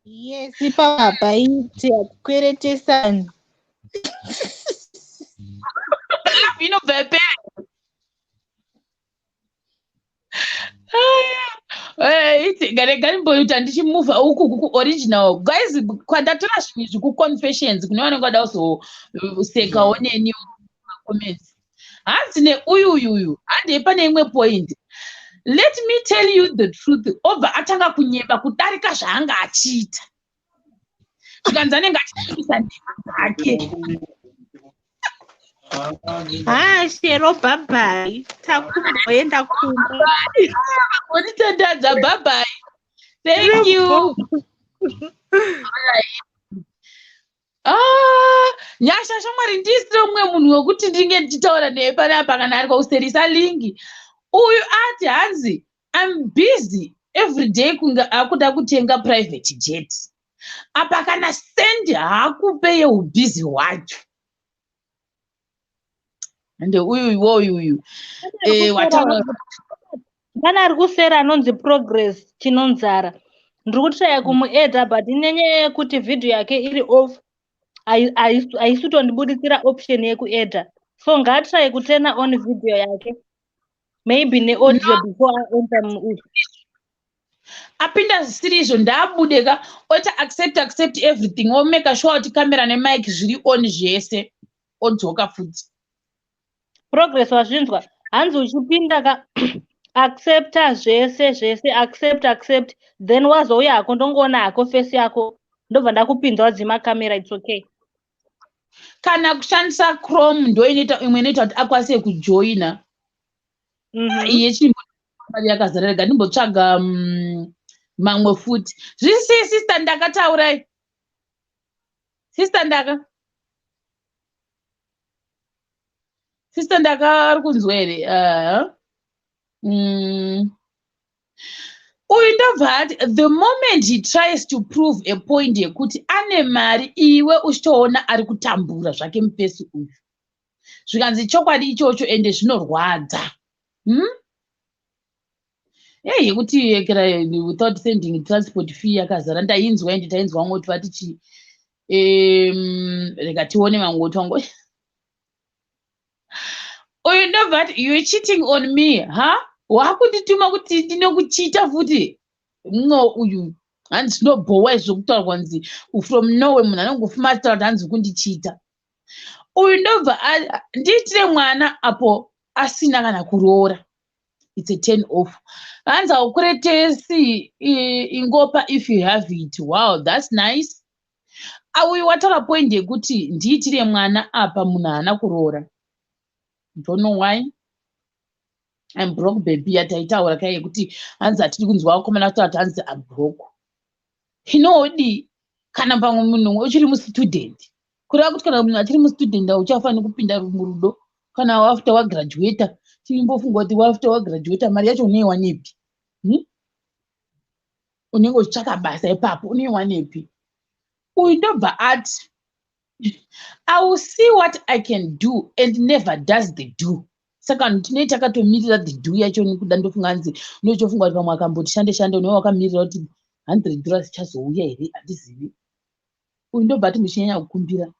Yes, ipapa iti hakukweretesani. Love inobva yapera. Iti rega ndimboita ndichimuvha uku kuoriginal, guys, kwandatora zvinhu izvi kuconfessions kune vanenge vada kuzosekawo neni comments. Hanzi neuyu uyuyu, handei pane imwe point. "Let me tell you the truth, obva atanga kunyeba kudarika zvaanga achiita." Zvikanzi anenge achifundisa nhema dzake. Ha, Shero, bye-bye, takumboenda kumba. Onditandadza, bye-bye, thank you. Ah, Nyasha, shamwari, ndisiri umwe munhu wekuti ndinge ndichitaura naye panapa kana ari kwauserisa lingi. Uyu ati, hanzi, "I'm busy every day kunge akuda kutenga private jet. Apa kana sendi haakupe yeubusy hwacho." Ende uyu iwoyu uyu wataura. Pane ari kusera anonzi Progress Chinonzara. Ndiri kutraya kumuedha, but inenyaya yekuti vhidhiyo yake iri off, haisi kutondibuditsira option yekuedha, so ngaatraye kuturna on video yake, maybe neaudio, before aenter muuyu. Apinda zvisiri izvo, ndaabude ka, oita accept, accept everything, omake sure kuti camera nemic zviri on zvese, odzoka futi. Progress, wazvinzwa? Hanzi uchipinda ka, accepta zvese zvese, accept, accept, then wazouya hako, ndongoona hako face yako, ndobva ndakupinza wadzima camera. It's okay. Kana kushandisa Chrome, ndo inoita imwe inoita kuti akwanise kujoina. Iye chimbo mari yakazara. Rega ndimbotsvaga mamwe futi. Zvisei, sister ndakataurai, sister ndaka, sister ndaka ari kunzwa here? Uyu ndobva ati, "The moment he tries to prove a point yekuti ane mari, iwe uchitoona ari kutambura zvake mupesi uyu." Zvikanzi chokwadi ichocho, ende zvinorwadza, Ei, yekuti yekera without sending transport fee yakazara, ndainzwa, ende tainzwa vamwe kuti vati chi. Rega tione vamwe kuti vango. Uyu ndobva ati, "You're cheating on me, ha?" Wakundituma kuti ndinokuchita futi mumwe uyu. Hanzi zvinobhowa izvo kutaurwa kunzi from nowhere munhu anongofuma achitaura kuti hanzi kundichita. Uyu ndobva ndiitire mwana apo asina kana kuroora. It's a turn off. Hanzi haukuretesi, ingopa if you have it. Wow, that's nice. Uyu wataura point yekuti ndiitire mwana apa munhu haana kuroora. Don't know why. I'm broke baby yataitaura kai yekuti hanzi hatidi kunzwa vakomana kutaura kuti hanzi I'm broke. Inodi kana pamwe munhu uchiri mustudent. Kureva kuti kana munhu achiri mustudent hauchafaniri kupinda murudo. Kana after wagraduata, chimbofunga kuti after wagraduata mari yacho unoiwanepi? Unenge uchitsvaka basa ipapo unoiwanepi? Uyu ndobva ati I will see what I can do and never does the do. Saka vanhu tinee takatomirira the do yacho nekuda ndofunga hanzi unochofunga kuti pamwe akamboti shande shande unenge wakamirira kuti $100 ichazouya here, handizivi. Uyu ndobva ati muchinyanya kukumbira.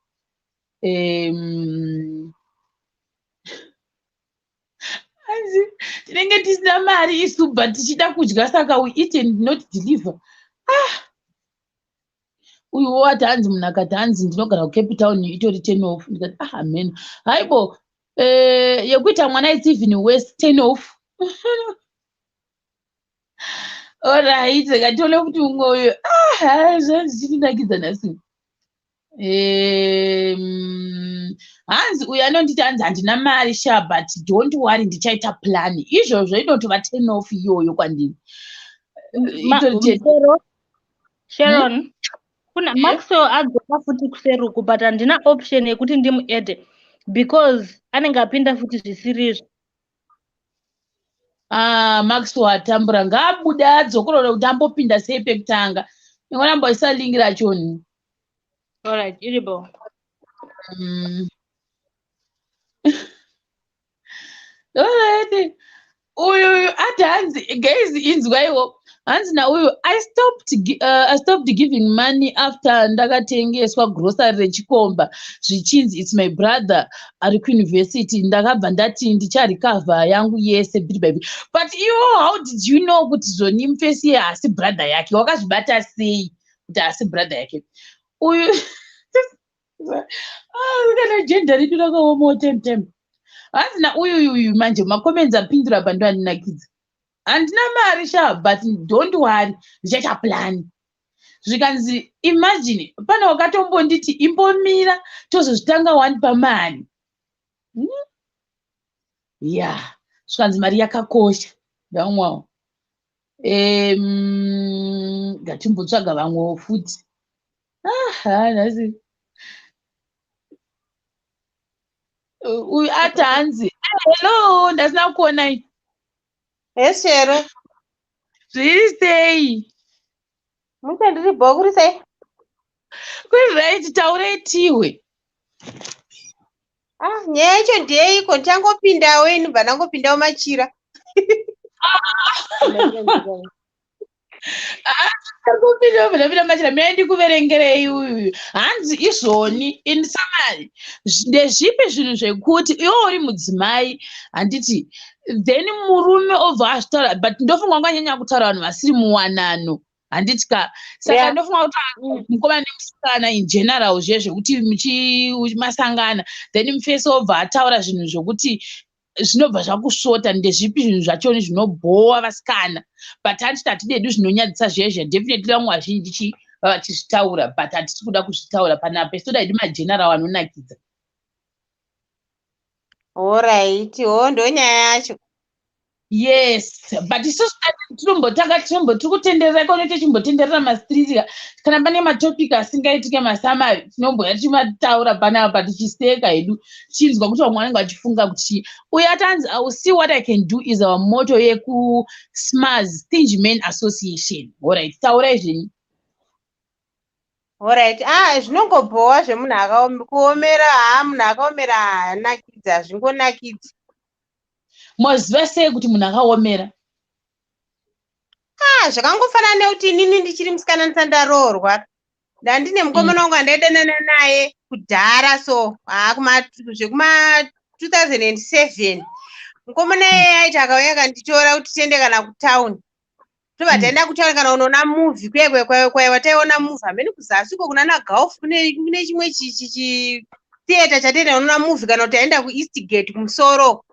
Hanzi tinenge tisina mari isu but tichida kudya saka we eat and not deliver. Uyu wati hanzi munhu akati hanzi ndinogara kuCape Town itori turn off. Ndikati ah amen. Haibo, yekuita mwana it's even worse, turn off. Alright, ngatione kuti umwe uyu zvichindinakidza nhasi. Hanzi uyu anonditi hanzi handina mari sha but don't worry ndichaita plan. Izvozvo inotova turn off iyoyo kwandiri. Itori turn Sharon, Sharon, kuna Maxwell adzoka futi kuseruku but handina option yekuti ndimuede because anenge apinda futi zvisirizvo. Ah, Maxwell atambura, ngaabude adzokorore kuti ambopinda sei pekutanga. Ingoramba isa link rachoni. Alright, iripo. Alright. Uyu ati hanzi guys inzwaiwo. Hanzi nauyu I stopped giving money after ndakatengeswa grocery rechikomba zvichinzi it's my brother ari kuuniversity. Ndakabva ndati ndicharecover yangu yese bit by bit. But iwo how did you know kuti zvoni mufesi iye haasi brother yake? Wakazvibata sei kuti haasi brother yake? Uyu kana gender redu rakaomawo tem tem. Hanzi nauyu uyu manje macomments apindura pa ndo andinakidza. Handina mari sha but don't worry ndichaita plan. Zvikanzi imagine pane wakatombonditi imbomira tozozvitanga one pamari. Yeah, zvikanzi mari yakakosha. Ndamwawo. Ngatimbotsvaga vamwewo futi. Nhasi. Uyu ati hanzi hello ndasina kuonai. Heshero. Zviri sei? Muche ndiri bho kuri sei? Kuri right, taurei tiwe. Nyaya yacho ndeyeiko ndichangopindawo ini bva ndangopindawo machira. Ndangopinda machira mina ndikuverengerei uyu. Hanzi izvoni in summary ndezvipi zvinhu zvekuti iwe uri mudzimai handiti then murume obva azvitaura but ndofunga unganyanya kutaura vanhu vasiri muwanano handiti ka saka ndofunga kuti mukomana nemusikana in general zviye zvekuti masangana then mufesi obva ataura zvinhu zvokuti zvinobva zvakusvota. Ndezvipi zvinhu zvachoni zvinobhowa vasikana but handiti hatidedu zvinonyadzisa zviye zviya definitely vamwe vazhinji vachizvitaura but hatisi kuda kuzvitaura panapa isu toda hedu mageneral anonakidza. Alright, ho ndo nyaya yacho. Yes, but isusu tinombotanga tiri kutenderera kone tichimbotenderera mastreet kana pane matopic asingaitike masamari tinomboya tichimataura panapa tichiseka hedu tichinzwa kuti vamwe vanenge vachifunga kuti uyu atanzi I will see what I can do is our motto yekuSMAS Stingy Men Association. Alright, taurai zvenyu. Alright, zvinongobhowa zvemunhu kuomera, munhu akaomera haanakidzi, hazvingonakidzi. Moziva sei kuti munhu akaomera? Zvakangofanana nekuti inini ndichiri musikana ndisati ndaroorwa. Ndandine mukomana wangu andaidanana naye kudhara so, zvekuma 2007. Mukomana iyeye aiti akauya akanditora kuti tiende kana kutown, tobva taenda kutown kana unoona movie kuya kuya kuya kuya wataiona movie hamene kuzasi uko kunana Gulf, kune chimwe chitheatre chatienda unoona movie, kana kuti taenda kuEastgate kumusoro.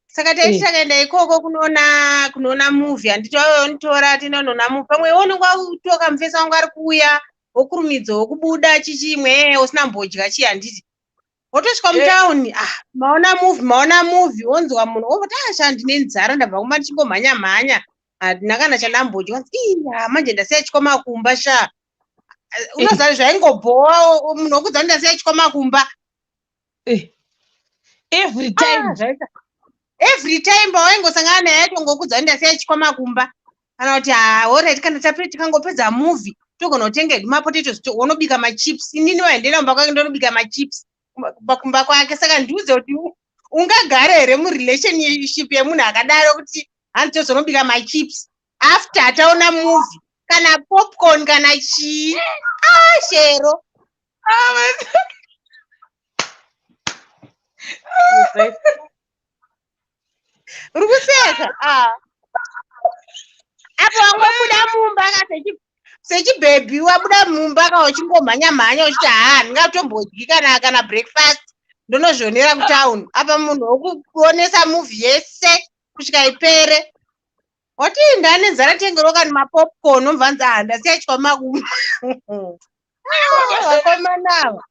Saka taiti takaenda ikoko kunoona movie, handiti waionitora tienda kunoona movie, pamwe iwe unenge wakutoka mufesi wangu ari kuuya, wokurumidza wokubuda chichimwe usina mbodya chii, handiti wotosvika mutauni, ah, maona movie, maona movie, wonzwa munhu woti, ah, sha, ndine nzara, ndabva kumba ndichingomhanya mhanya, handina kana chandambodya. Iya, manje ndasiya chikwama kumba sha. Unoziva zvaingobhowa munhu wokudza ndasiya chikwama kumba. Every time. Ah, every time pawaingosangana naye aitongokudza ndasiya chikwama kumba, kana kuti, ha, alright, kana tikangopedza movie togona kutenga hedu mapotatoes, wonobika machips. Inini waendera kumba kwake ndonobika machips kumba kwake. Saka ndiudze kuti ungagara here murelationship yemunhu akadaro, kuti hanzi tozonobika machips after ataona movie, kana popcorn kana chii? Ah, Shero. Ah, Uri kuseka. Ah. Apo wangobuda mumba ka sechibhebhi, wabuda mumba ka uchingomhanya mhanya uchiti, ha, ndingatombodyi kana breakfast, ndonozvionera kutauni. Apa munhu wokuonesa movie yese kusvika ipere, wati ndane nzara, tengerwa kani mapopcorn, omva nzi, ah, ndasiya chikwama kumba. Ah, vakomana ava.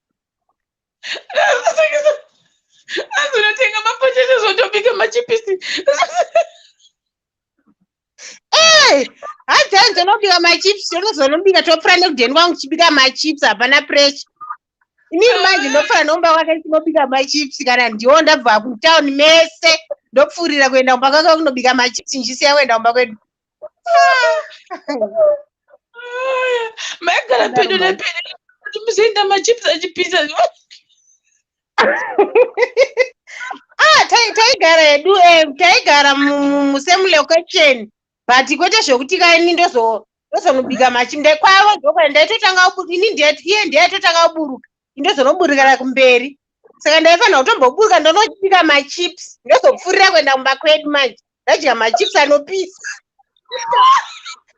Anzi unotenga mapotato, zvotobika machipisi. Hanzi hanzi unobika machips, unozonobika, topfura nekudheni kwangu chibika machips, hapana pressure. Inini manje ndopfura nekumba kwake ndinobika machips, kana ndiwo ndabva kutauni mese, ndopfuurira kuenda kumba kwake kunobika machips, ndichisiya kuenda kumba kwedu. Maigara pedo nepedo kuti muzoenda machips achipisa? Ah, taigara hedu, taigara musame location, but kwete zvokuti kaini ndozonobika machips kwavo. Ndokwa ndaitotanga ini iye ndiye aitotanga kuburuka, indozonoburikira kumberi. Saka ndaifanira kutomboburuka ndonobika machips, ndozopfuurira kuenda kumba kwedu. Manje ndadya machips anopisa,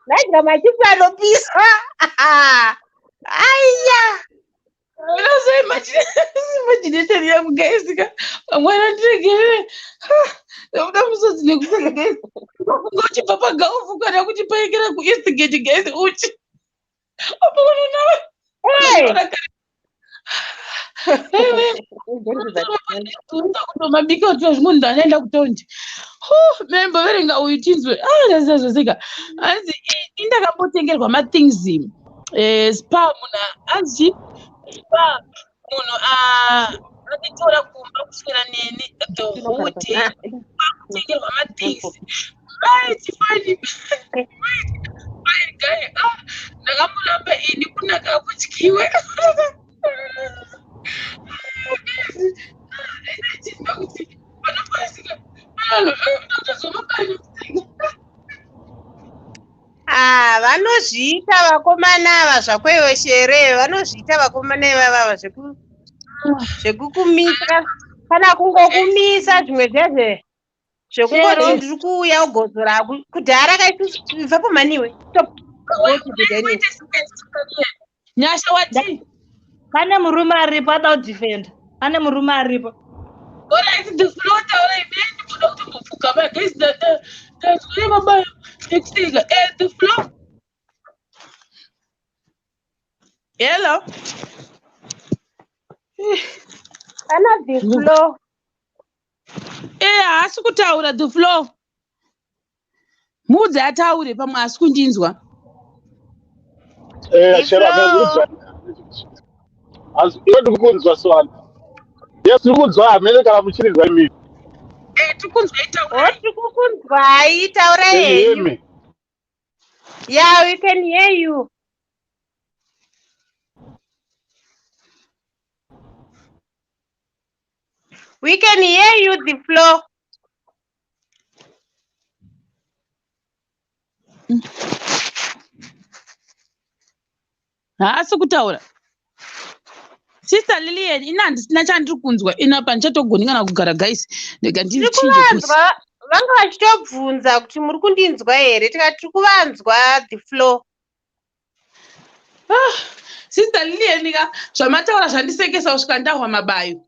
ndadya machips anopisa, aiya. Imagination yangu, guys ka, vamwe vandiregerere, ndabuda musodzi nekuseka, guys. Kunge uchibva paGulf kana kuti paekera kuEastgate, guys, uchi apa unoona kutomabika kuti zvimwe munhu anoenda kutaundi. Memboverenga uyu tinzwe. Ndasiya zvoseka. Hanzi indakambotengerwa mathings, spa, munhu anzi spa, munhu anditora kumba kuswera neni the whole day, kutengerwa mathings. Right, fine, fine guy. Ah, ndakamuramba ini, kunaka kudyiwe kuti panopasika vanhu. Ah, vanozviita vakomana ava zvakweiwe Shere, vanozviita vakomana ivavava zvekukumisa kana kungokumisa zvimwe zvezve zvekungoti Shero. Ndiri kuuya ugozora kudhara kaibvapo mhaniwe. Stop. Go to the dining. Nyasha wati Pane murume aripo ada kudefenda, pane murume aripo. Alright, the floor, taura imene, ndikuda kutombopfugama, guys, ndazwa mabayo nekuseka. The floor. Hello. Ana the floor. Haasi kutaura the floor. Muudze ataure, pamwe haasi kundinzwa. Shero, The iwe ndiri kunzwa swana. Yes, ndiri kunzwa hamene kana muchirinzwa imi. Tiri kunzwa, itaura. O, tiri kukunzwai, taurai Can you hear henyu. me? Yeah, we can hear you. We can hear you, the floor. Haasi kutaura. Sister Lilian, ina handisina chandiri kunzwa inapa, ndichatogoni kana kugara, guys. Ndega Tiri ndichinje voice. kuvanzwa, vanga vachitobvunza kuti muri kundinzwa here, tikati tiri kuvanzwa, the floor. Ah, Sister Lilian ka, zvamataura zvandisekesa kusvika ndahwa mabayo.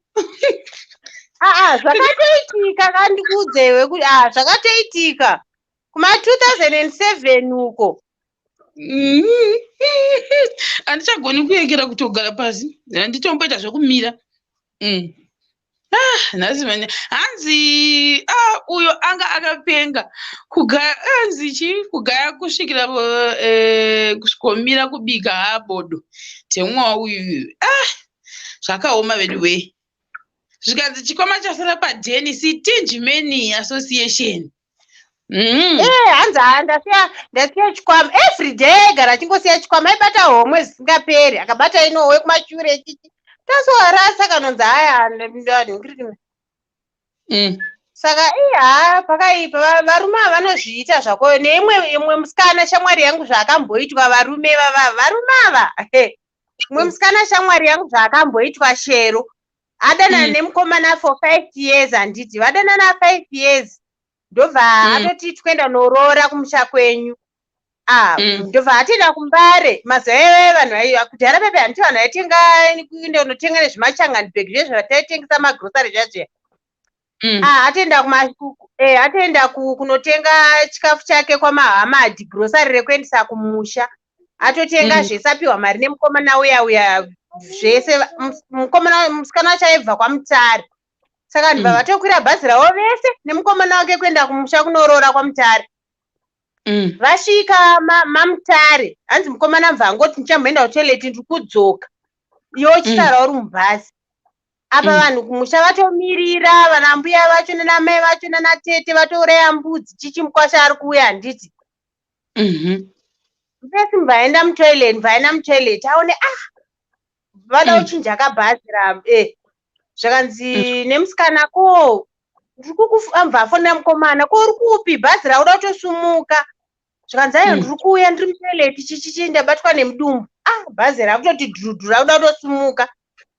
Aa, zvakatoitika, kandikuudzewe kuti zvakatoitika kuma 2007 uko. Handichagoni kuyekera kutogara pasi, handitomboita zvekumira. Ah, nhasi manya hanzi, ah, uyo anga akapenga kugaya, hanzi chi kugaya kusvikira kusvikomira kubika habodo temwa uyu. Ah, zvakaoma vedu wee. Zvikanzi chikwama chasara padheni, Stingy Men Association. Hanzi, ha, ndasiya chikwama. Every day aigara achingosiya chikwama, aibata homwe zvisingaperi, akabata inowe kumashure chichi tasoharasa kanonzi haya. Saka iya pakaipa, varume ava vanozviita zvako. Neimwe imwe musikana shamwari yangu zvaakamboitwa, varume vava, varume ava, mumwe musikana shamwari yangu zvaakamboitwa, Shero, adanana nemukomana for 5 years, handiti? Vadanana 5 years, ndobva atoti twenda noroora kumusha kwenyu. Ah, ndobva atoenda kuMbare. Mazuva aiva vanhu kudhara pepe, handiti vanhu vaitenga kuenda kunotenga nezvimachangani bag zvezvo zvataitengesa magrosari zvazviya. Ah, atoenda atoenda kunotenga chikafu chake kwaMahamadi, grosari rekuendesa kumusha. Atotenga zvese, apiwa mari nemukomana uya uya zvese. Mukomana, musikana wacho aibva kwaMutare, saka ndibva vatokwira bhazi ravo vese nemukomana wake kuenda kumusha kunoroora kwaMutare. Vasvika maMutare, hanzi mukomana mubva angoti, "Ndichamboenda kutoilet, ndiri kudzoka." Iwe uchisara uri mubhazi apa, vanhu kumusha vatomirira, vana mbuya vacho nanamai vacho nanatete vatouraya mbudzi, chichi, mukwasha ari kuuya, handiti? Mupesi mubva aenda mutoilet, mubva aenda mutoilet aone, ah, vada kuchinja kabhazi ra zvakanzi nemusikana, "Ko ndiri kukufamba?" Afonera mukomana, "Ko uri kupi? Bhazi rauda kutosumuka." Zvikanzi, "Aiwa, ndiri kuuya, ndiri mutoilet, chichichi, ndabatwa nemudumbu." Ah, bhazi rakutoti dhurudhuru, rakuda kutosumuka.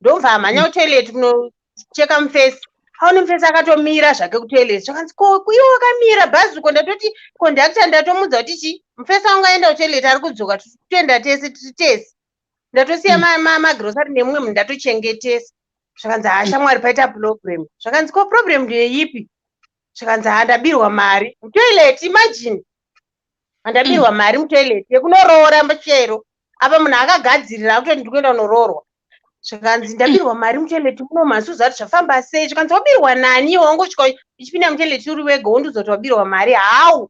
Ndomva amhanya kutoilet kunocheka mufesi, aone mufesi akatomira zvake kutoilet. Zvakanzi, "Ko iwe wakamira bhazi uko?" Ndatoti kondakta, ndatomudza kuti chi mufesi wangu aenda kutoilet, ari kudzoka, tiri kutoenda tese, tiri tese, ndatosiya magrosari nemumwe munhu, ndatochengetesa. Zvakanzi, "Ha, shamwari, paita problem." Zvakanzi, "Ko problem ndeipi?" Zvakanzi, "Ha, ndabirwa mari mutoilet." Imagine, handabirwa mari mutoilet yekunoroora chero apa munhu akagadzirira akutoti ndikuenda kunoroorwa. Zvakanzi, "Ndabirwa mari mutoilet muno masuza kuti zvafamba sei?" Zvakanzi, "Wabirwa nani? Iwe wangosvika uchipinda mutoilet uri wega, wondiudza kuti wabirwa mari? Hau?"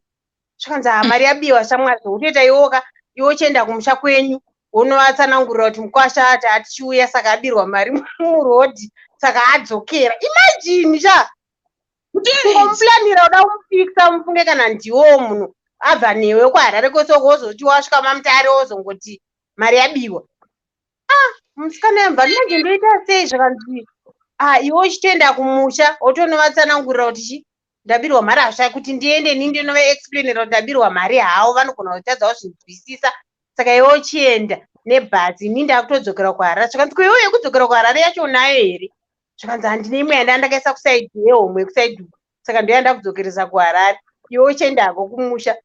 Zvakanzi, "Ha, mari yabiwa shamwari, zvokutoita iwoka, iwe uchienda kumusha kwenyu wonovatsanangurira kuti mukwasha ati atichiuya, saka abirwa mari murodhi, saka adzokera." Imagine sha, kungomupulanira uda kumufikisa, mufunge kana ndiwowo munhu abva newe kuHarare kwese uko, wozoti wasvika maMutare wozongoti mari yabiwa. Ah, musikana yambva, "Manje ndoita sei?" Zvakanzi, "Ah, iwe uchitoenda kumusha wotonovatsanangurira kuti chi ndabirwa mari hasha, kuti ndiende ini ndinovaexplainira kuti ndabirwa mari havo, vanogona kutadza kuzvinzwisisa. Saka iwe uchienda nebhazi, ini ndakutodzokera kuHarare." Zvakanzi, "Ko iwe yekudzokera kuHarare yacho unayo here?" Zvakanzi, "Handine, imwe yanda ndakaisa kusaidi yehomwe yekusaidi uku, saka ndoyanda kudzokeresa kuHarare, iwe uchiendako kumusha."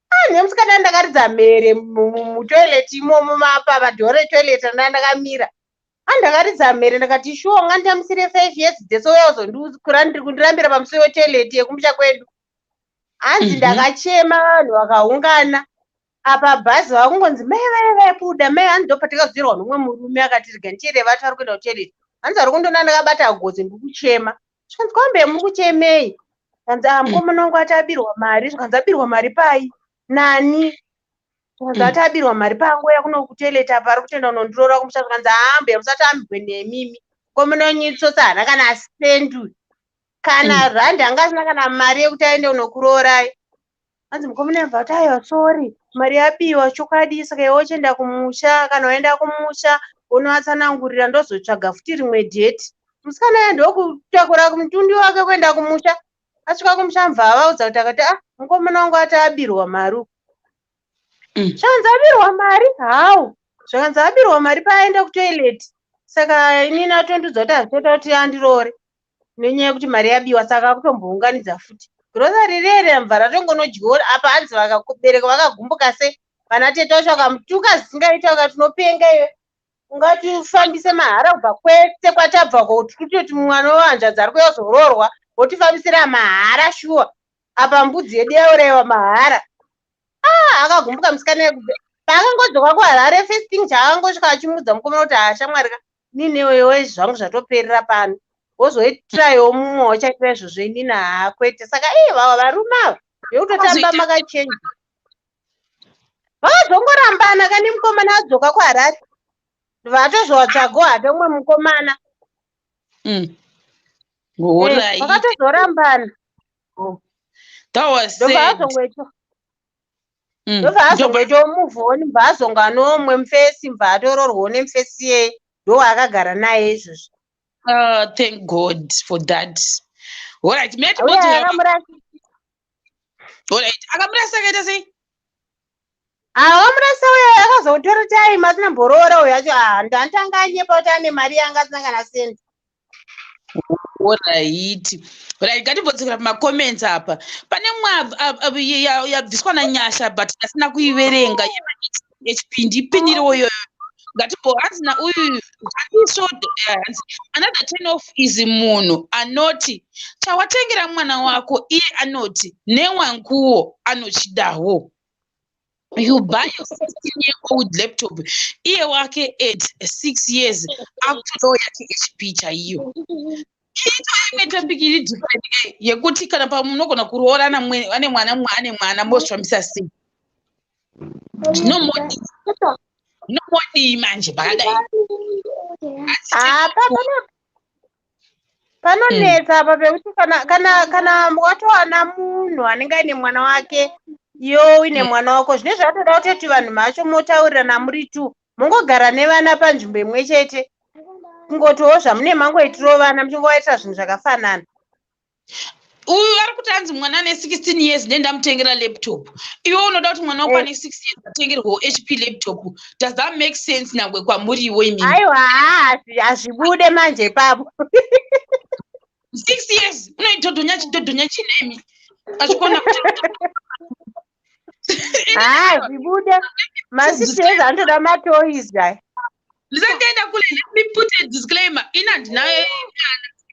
Ah, nemusikana ndakaridza mhere mutoilet imomo, papadhoo retoilet randa ndakamira. Ah, ndakaridza mhere, ndakati, "Shuwa unganditambisire 5 years dzese, uya uzondirambira pamusuwo wetoilet yekumusha kwedu?" Hanzi ndakachema, vanhu vakaungana apa, bhazi vakungonzi, "Mai vai vaibuda, mai." Hanzi ndopatakazirwa nomumwe murume akati, "Rega ndichere vati vari kuenda kutoilet." Hanzi vari kundoona ndakabata gotsi, ndiri kuchema. Zvikanzi, "Kwambe muri kuchemei?" Zvikanzi, "Ah, mukomana wangu ati abirwa mari." Zvikanzi, "Abirwa mari pai? Nani?" Zvikanzi, "Ati abirwa mari paangoya kuno kutoilet apa, ari kutoenda kunondiroora kumusha." Zvikanzi, "Haa, mbuya, musatambwe nemimi, mukomana wenyu itsotsi, haana kana sendi kana randi, anga asina kana mari yekuti aende kunokuroorai." Hanzi mukomana yabva kuti, "Aiwa, sorry, mari yabiwa chokwadi, saka iwe uchienda kumusha, kana waenda kumusha unovatsanangurira, ndozotsvaga futi rimwe date." Musikana uya ndokutakura mutumbi wake kuenda kumusha. Asvika kumusha, mubva avaudza kuti, akati, "Ah, mukomana wangu ati abirwa mari uku." Zvakanzi, "Abirwa mari hau?" Zvakanzi, "Abirwa mari paaenda kutoilet." Saka inini atondudza kuti hazvitoita kuti andiroore nenyaya yekuti mari yabiwa, saka akutombounganidza futi grocery rere mva ratongonodyiwa. Apa hanzi vakabereka vakagumbuka se vana tete vacho vakamutuka zvisingaita, vakati, "Unopenga iwe, ungatifambise mahara kubva kwese kwatabva ko, kutoti mwana wehanzvadzi ari kuuya kuzoroorwa, wotifambisira mahara shuwa? Apa mbudzi yedu yaurayiwa mahara." Ah, akagumbuka musikana. Paakangodzoka kuHarare, first thing chaakangosvika achimudza mukomana kuti, "Hashamwari ka, ninewewe zvangu zvatoperera pano, wozoitirayiwo mumwe wachaita izvozvo, inini haakwete." Saka ii, vava varume ava vekutotamba makachenji, vakazongorambana kani. Mukomana adzoka kuHarare, vatozowatsvago hake umwe mukomana. Vakatozorambana. Ndobva azongoita, ndobva azongoitawo move on, mbva azonganowo mumwe mufesi, mbva atororwawo nemufesi iyeye, ndowaakagara naye izvozvo. Thank God for that. Alright. Akamurasa. Alright. Akamurasa akaita sei? Akamurasa uyo akazotora time asina mboroora uyo acho. Ndantanga anyepa kuti ane mari yanga asina kana sendi. Alright, ngatimbodzokera pamacomments apa. Pane mwe yabviswa naNyasha, but asina kuiverenga, yemaHP. Ndipiniriwo iyoyo. Ngatimbo, hanzi nauyu handiso, hanzi, "Another turn off is munhu anoti chawatengera mwana wako, iye anoti newanguwo anochidawo. You buy a 16-year old laptop, iye wake at 6 years akutodawo yake HP chaiyo." Ito imwe topic iri different yekuti kana pamunogona kuroorana, ane mwana, mumwe ane mwana, mozvifambisa sei? Zvinomodii, zvinomodii manje pakadai? Apa panonetsa apa pekuti kana watowana munhu anenge aine mwana wake, iwe uine mwana wako, zvine zvatoda kutoti vanhu macho motaurirana muri two, mongogara nevana panzvimbo imwe chete, kungotiwo zvamune mangoitirawo vana, muchingovaitira zvinhu zvakafanana. Uyu ari kuti hanzi mwana ane 16 years ndendamutengera laptop. Iwe unoda kuti mwana wako ane 6 years atengerwewo HP laptop. Does that make sense nangwe kwamuriwo imimi? Aiwa, hazvibude manje ipapo. 6 years unoitodhonya chidhodhonya chinemi achikona kuti Hazvibude, ma6 years anotoda matoys aya. Ndisati ndaenda kule, let me put a disclaimer. Ini handina mwana,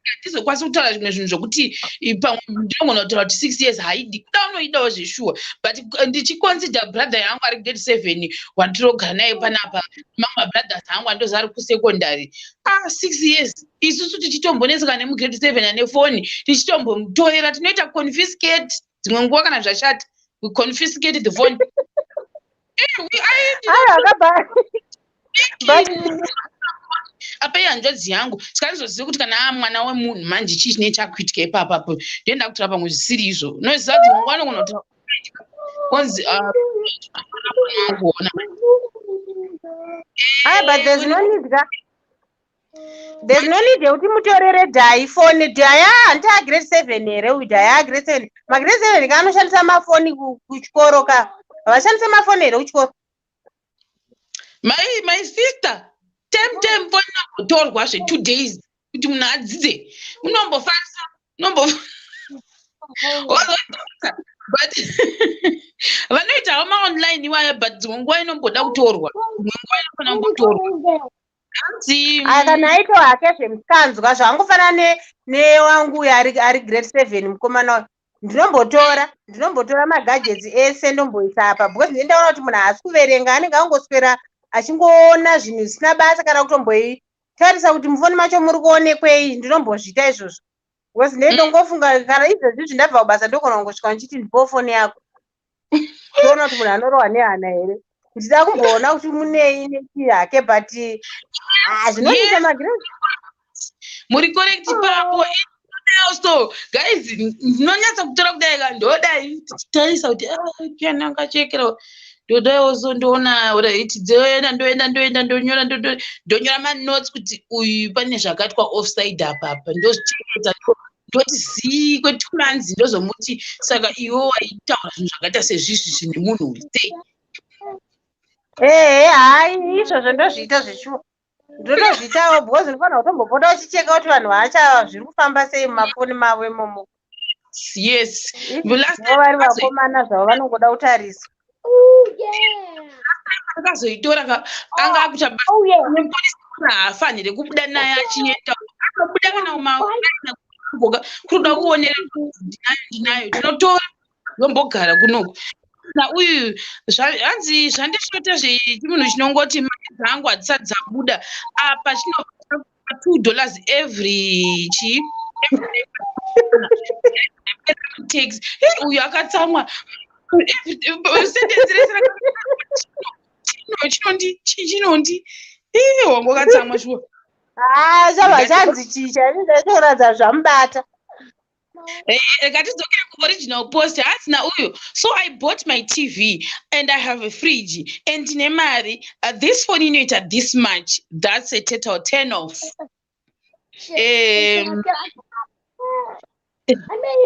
handizokwanisi kutaura zvimwe zvinhu zvokuti pamwe ndinogona kutaura kuti 6 years haidi kuda, unoidawo zveshuwa, but ndichiconsider brother yangu ari grade 7 wandirogara naye panapa, mamwe mabrothers angu andozi ari kusecondary. Ah, 6 years, isusu tichitombonetseka nemugrade 7 ane foni, tichitombomutorera, tinoita confiscate dzimwe nguva kana zvashata. We confiscate the phone. Aiwa, akabva but Apa ihanzvadzi yangu, saka ndizoziva kuti kana aa mwana wemunhu manje, chii chine chakuitika ipapapo? Ndoenda kutora pamwe zvisiri izvo. Unoziva dzimwe nguva anogona kutora onzi kuona. Ai, but there's no need ka, there's no need yekuti mutorere Dhai foni. Dhai handiti agrade 7 here uyu? Dhai agrade 7, magrade 7 ka anoshandisa mafoni kuchikoro ka? Havashandise mafoni here kuchikoro? My sister, tem tem foni inombotorwa zve2 days kuti munhu adzidze. Unombofarisa, unombo but vanoitawo maonline iwaya, but dzimwe nguva inomboda kutorwa, dzimwe nguva inofanira kumbotorwa. Hanzi Aya, kana aitawo hake zvemukanzwa, zvangofanana newangu uyu ari grade 7, mukomana uyu, ndinombotora magadgets ese, ndomboisa apa, because ndindaona kuti munhu haasi kuverenga, anenge angoswera achingoona zvinhu zvisina basa, kana kutomboitarisa kuti mufoni macho muri kuonekwei. Ndinombozviita izvozvo because ndendongofunga kana izvezvi ndabva kubasa, ndogona kungosvika ndichiti, "Ndipowo foni yako," toona kuti munhu anorohwa nehana here. Ndida kumboona kuti munei nechii hake, but zvinonetsa magrade. Muri correct papo. So guys, ndinonyatsa kutora kudai ka, ndodai tichitarisa kuti piana angachekera, ndodaiwo, so ndoona right, dzoenda, ndoenda, ndoenda, ndonyora, ndonyora manotes kuti uyu pane zvakaitwa offside apapa, ndozvichengeta, ndoti zii kwe2 months, ndozomuti, "Saka iwe waitaura zvinhu zvakaita sezvizvi zvine munhu sei?" Ehe, hai, izvozvo ndozviita zveshuwa. Ndotozviitawo because unofanira kutombopota uchicheka kuti vanhu vacha zviri kufamba sei mumafoni mavo imomo. Yes. Last time vari vakomana zvavo vanongoda kutariswa. Akazoitora ka anga akuta mupolisi haafanire kubuda naye achienda, akabuda kana kumagoga kunoda kuonera ndinayo ndinayo, tinotora yombogara kunoku. Na uyu hanzi zvandishota zvechimunhu chinongoti mari dzangu hadzisati dzabuda apa, chinobva $2 every chi tax. Uyu akatsamwa sentence rese chinondi chinondi iye wangu akatsamwa shuwa. Ah, chabva chanzi chii chaitoratidza zvamubata. Ngatidzokere kuoriginal post. Hanzi nauyu, "So I bought my TV and I have a fridge and ndine mari. This phone inoita this much." That's a total 10 off.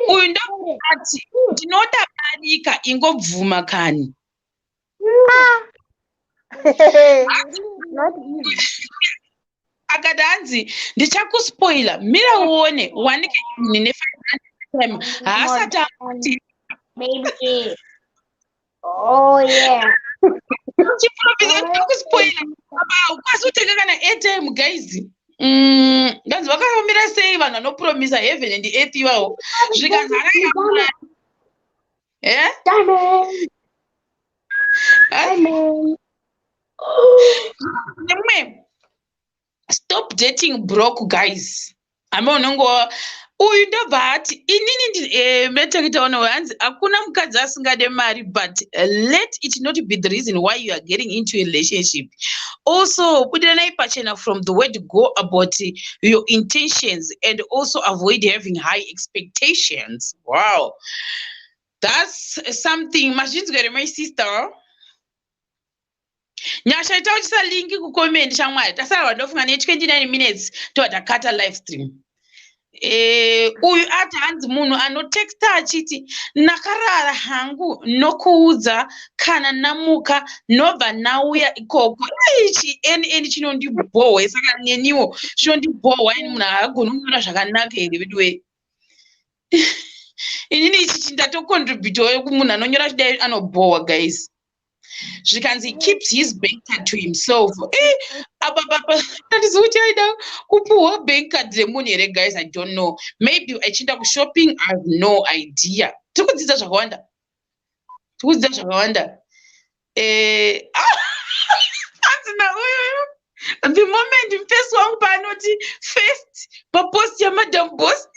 Uyu ndoati, "Ndinoda barika, ingobvuma kani." Not easy. Akati hanzi, "Ndichakuspoila, mira uone, wanike ini ne500 time." Haasati akuti Baby. Oh yeah. Chiprofisa, "Ndichakuspoila," apa haukwanisi kutenga kana airtime, guys. Nganzi vakamira sei vanhu vanopromisa heaven and earth ivavo? Zvikanzi akanga eh? Diamond. Diamond. Nemwe, "Stop dating broke guys." Hame unongo uyu ndobva ati inini metakitaona hanzi hakuna mukadzi asingade mari, but let it not be the reason why you are getting into a relationship. Also, budiranai pachena from the word go about your intentions and also avoid having high expectations. Wow, that's something. Mazvinzwa here, my sister Nyasha? Ita uchisa link kucomment, shamwari. Tasarwa ndofunga ne29 minutes tobva takata live stream. Uyu ati hanzi munhu anotexta achiti, "Ndakarara hangu, nokuudza kana namuka, nobva nauya ikoko." Ichi nn chinondibhohwe, saka neniwo chinondibhohwa ini. Munhu haagoni kunyora zvakanaka here veduwe? Inini ichi ndatocontributawo kumunhu anonyora chidai, anobhohwa, guys. Zvikanzi, "Keeps his bank card to himself." Apa papa handizi kuti aida kupuhwa bank card remunhu here, guys? I don't know, maybe achienda kushopping, I have no idea. Tiri kudzidza zvakawanda, tiri kudzidza zvakawanda. Hanzi nauyoyo, "The moment mufesi wangu paanoti first papost yaMadam Boss."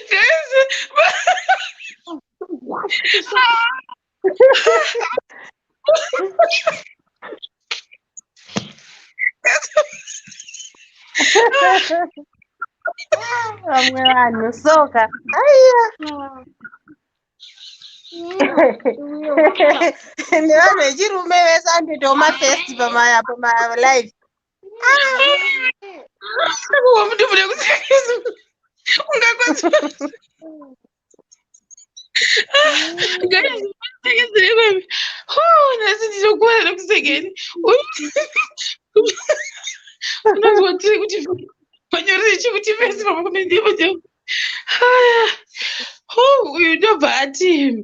Guys, Vamwe vanhu soka, aiya, nevanhu vechirume vese anotoitawo mafirst pamalive. Ndibvune ungakwanisa, guys, kwemi. Nhasi ndinokuvara nekusekeni. Unonzwa tiri kuti panyorere chikuti first pamacomments. Uyu ndobva ati,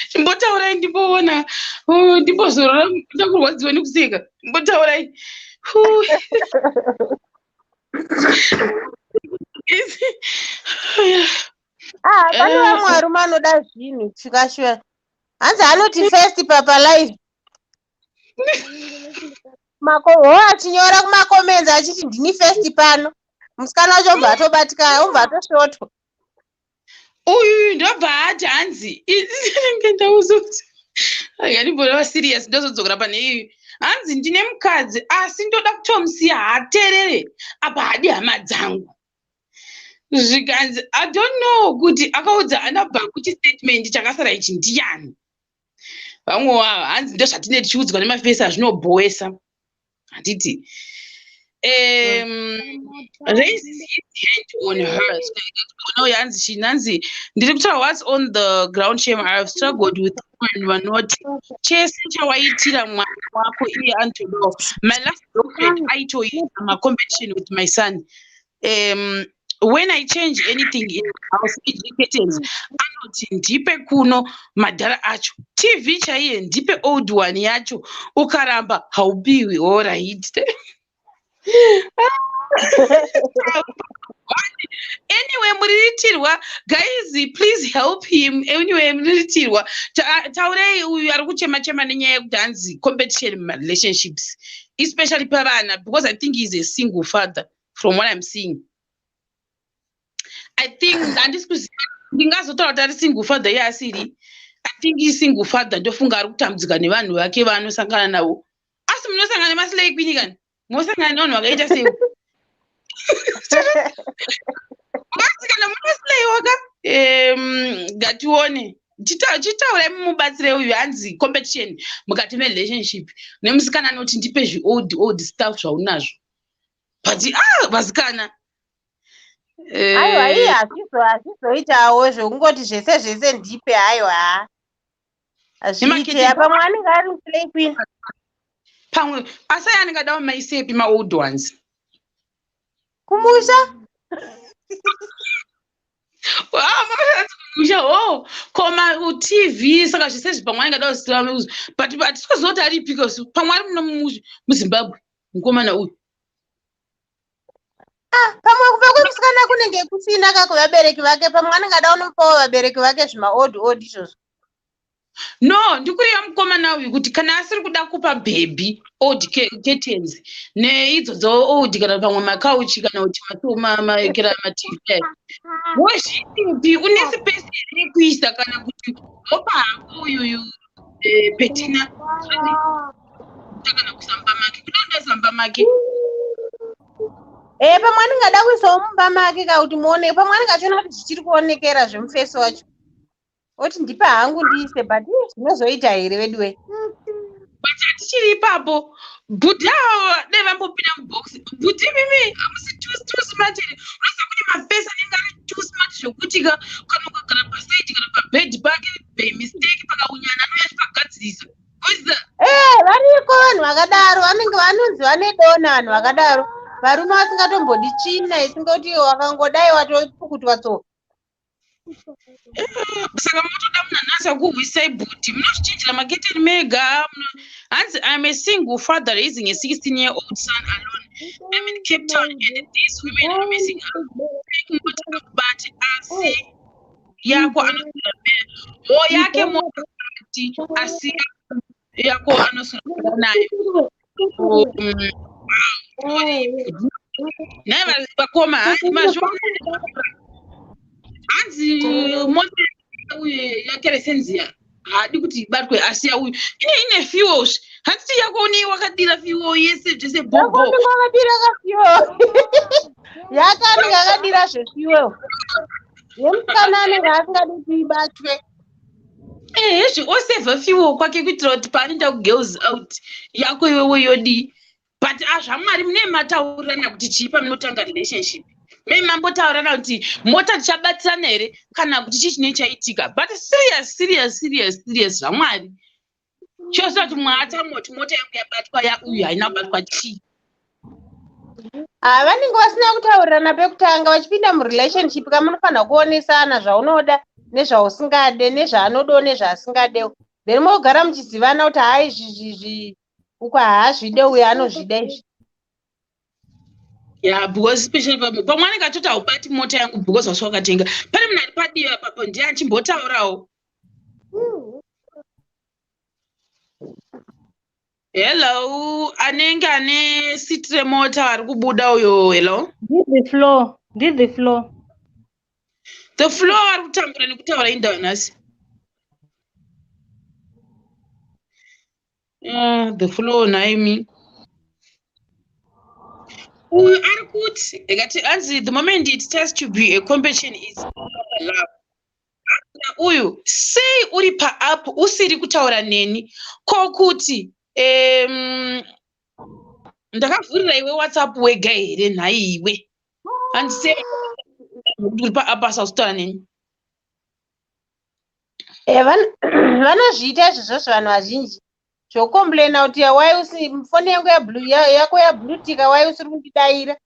"Chimbotaurai ndimboona, ndimbozorora, ndakurwadziwa nekuseka. Chimbotaurai." Hu. Aya. Ah, pane vamwe varume anoda zvinhu chikashuwa. Hanzi anoti first palive ho, achinyora kumacomments achiti, "Ndini first pano." Musikana wacho obva atobatikana, obva atosvotwa. Uyu ndobva ati hanzi, ndinenge ndauzoti ndimboreva serious, ndozodzokera pane iyi. Hanzi, "Ndine mukadzi asi ndoda kutomusiya, haateerere apa hadi hama dzangu." Zvikanzi, I don't know kuti akaudza anabva kuti statement chakasara ichi ndiyani. Vamwe wavo hanzi ndozvatinenge tichiudzwa nemafesi, azvinobhowesa, handiti? Raises his hand on her. No, yanzi chi nanzi ndiri kutaura what's on the ground. Shame, I have struggled with women vanoti chese chawaitira mwana wako iye anotodawo. My last girlfriend aitoita macompetition with my son. When I change anything in the house, e.g. curtains, anoti ndipe kuno madhara acho. TV chaiye, ndipe old one yacho, ukaramba haubiwi. Alright. Anyway, muriritirwa, guys, please help him. Anyway, muriritirwa. Taurei uyu ari kuchema chema nenyaya yekuti hanzi competition mumarelationships, especially pavana, because I think he's a single father from what I'm seeing. I think, handisi kuziva, ndingazotaura kuti ari single father iye asiri. I think isingle father, ndofunga ari kutambudzika nevanhu vake vaanosangana navo. Asi munosangana nemaslay queen kani, mosangana nevanhu vakaita sei? Asi kana munoslayiwa ka, ngatione. Chitaurai mumubatsire uyu. Hanzi competition mukati merelationship nemusikana anoti ndipe zviold old stuff zvaunazvo, but ah, vasikana. Aiwa, iye hazvizoitawo zvekungoti zvese zvese ndipe. Aiwa, hazviite. Pamwe anenge ari slay queen. Pamwe asi ai anenge adawo maisepi maold ones? Kumusha. Ah, kumusha. Oh, koma TV saka zvese izvi pamwe anenge adawo zita, but hatisi kuziva kuti aripi because pamwe ari muno muZimbabwe mukomana uyu. Ah, pamwe kubva kwemusikana kunenge kusina ka kuvabereki vake. Pamwe anenge ada kunopawo vabereki vake zvimaold old izvozvo. No, ndikureva mukomana uyu kuti kana asiri kuda kupa bhebhi old curtains neidzodzo old, kana pamwe makauchi, kana kuti kana maTV, wozvipi? Une space here yekuisa, kana kuti wopa hako uyuyu petina kana kuisa mumba make? Kuda kuda mumba make. E, pamwe anenge ada kuisawo mumba make ka, kuti muone. Pamwe anenge achiona kuti zvichiri kuonekera zvemufesi wacho, oti ndipe hangu ndiise. But ih, zvinozoita here veduwe? But hatichiri ipapo. Bhudhi ava dai vambopinda mubox. Bhudhi, mimi hamusi too smart here? Unoziva kune mafesi anenge ari too smart zvokuti ka kana ukagara pasaidi kana pabhedhi pake by mistake, pakaunyana anouya achipagadzirisa. Oziva? E, variko vanhu vakadaro. Vanenge vanonzi vane dona, vanhu vakadaro, varume vasingatombodi tsvina, isingoti wakangodai watopukutwa tsoka. Saka munotoda munhu anasa kuhwisai. Bhudhi, munozvichinjira maketeni mega. Hanzi I'm a single father raising a 16-year-old son alone. I'm in Cape Town and these women are messing up. Mota akubati, asi yako anoswera o yake mota ati, asi yako anoswera nayo. Nhai vakoma, mazviona? Hanzi mota uyu yakeresenzia haadi kuti ibatwe, asi yauyu ine fuels. Handiti yako une wakadira fuel yese zvese bobo? Yakonenge wakadira kafuel yake, anenge akadira zvefuel yemusikana, anenge asingadi kuti ibatwe. Ehezvi, osevha fuel kwake kuitira kuti paanoenda kugirls out, yako iwewe yodii? But azvamwari, mune mataurirana kuti chii pamunotanga relationship? Me mambotaurana kuti mota tichabatsirana here, kana kuti chii chinenge chaitika? But serious, serious, serious, serious, zvamwari chose kuti mumwe atsamwa kuti mota yangu yabatwa, yauyu haina kubatwa, chii? Ha, vanenge vasina kutaurirana pekutanga vachipinda murelationship ka. Munofanira kuonesana zvaunoda nezvausingade, nezvaanodawo nezvaasingadewo, then mogara muchizivana kuti hai, izvi uku haazvide, uyu anozvida izvi. Ya, because especially pamwe anenge achoti haubati mota yangu because wasi wakatenga. Pane munhu ari padivi apapo, ndiye achimbotaurawo. Hello, anenge ane siti remota ari kubuda uyo. Hello. Ndidhi floor, ndidhi floor. The floor ari kutambura nekutaura indawo nhasi. The floor nhaimi. Uyu ari kuti ndikati hanzi the moment it starts to be a competition is no longer love. Uyu sei uri paapp usiri kutaura neni? Ko kuti Ndakavhurira iwe WhatsApp wega here nhai iwe? Handisei kuti uri paapa sausitaura neni. Eh, vanozviita izvozvo vanhu vazhinji, zvokomplaina kuti why usi foni yangu yablue, yako yabluetika, why usiri kundidaira?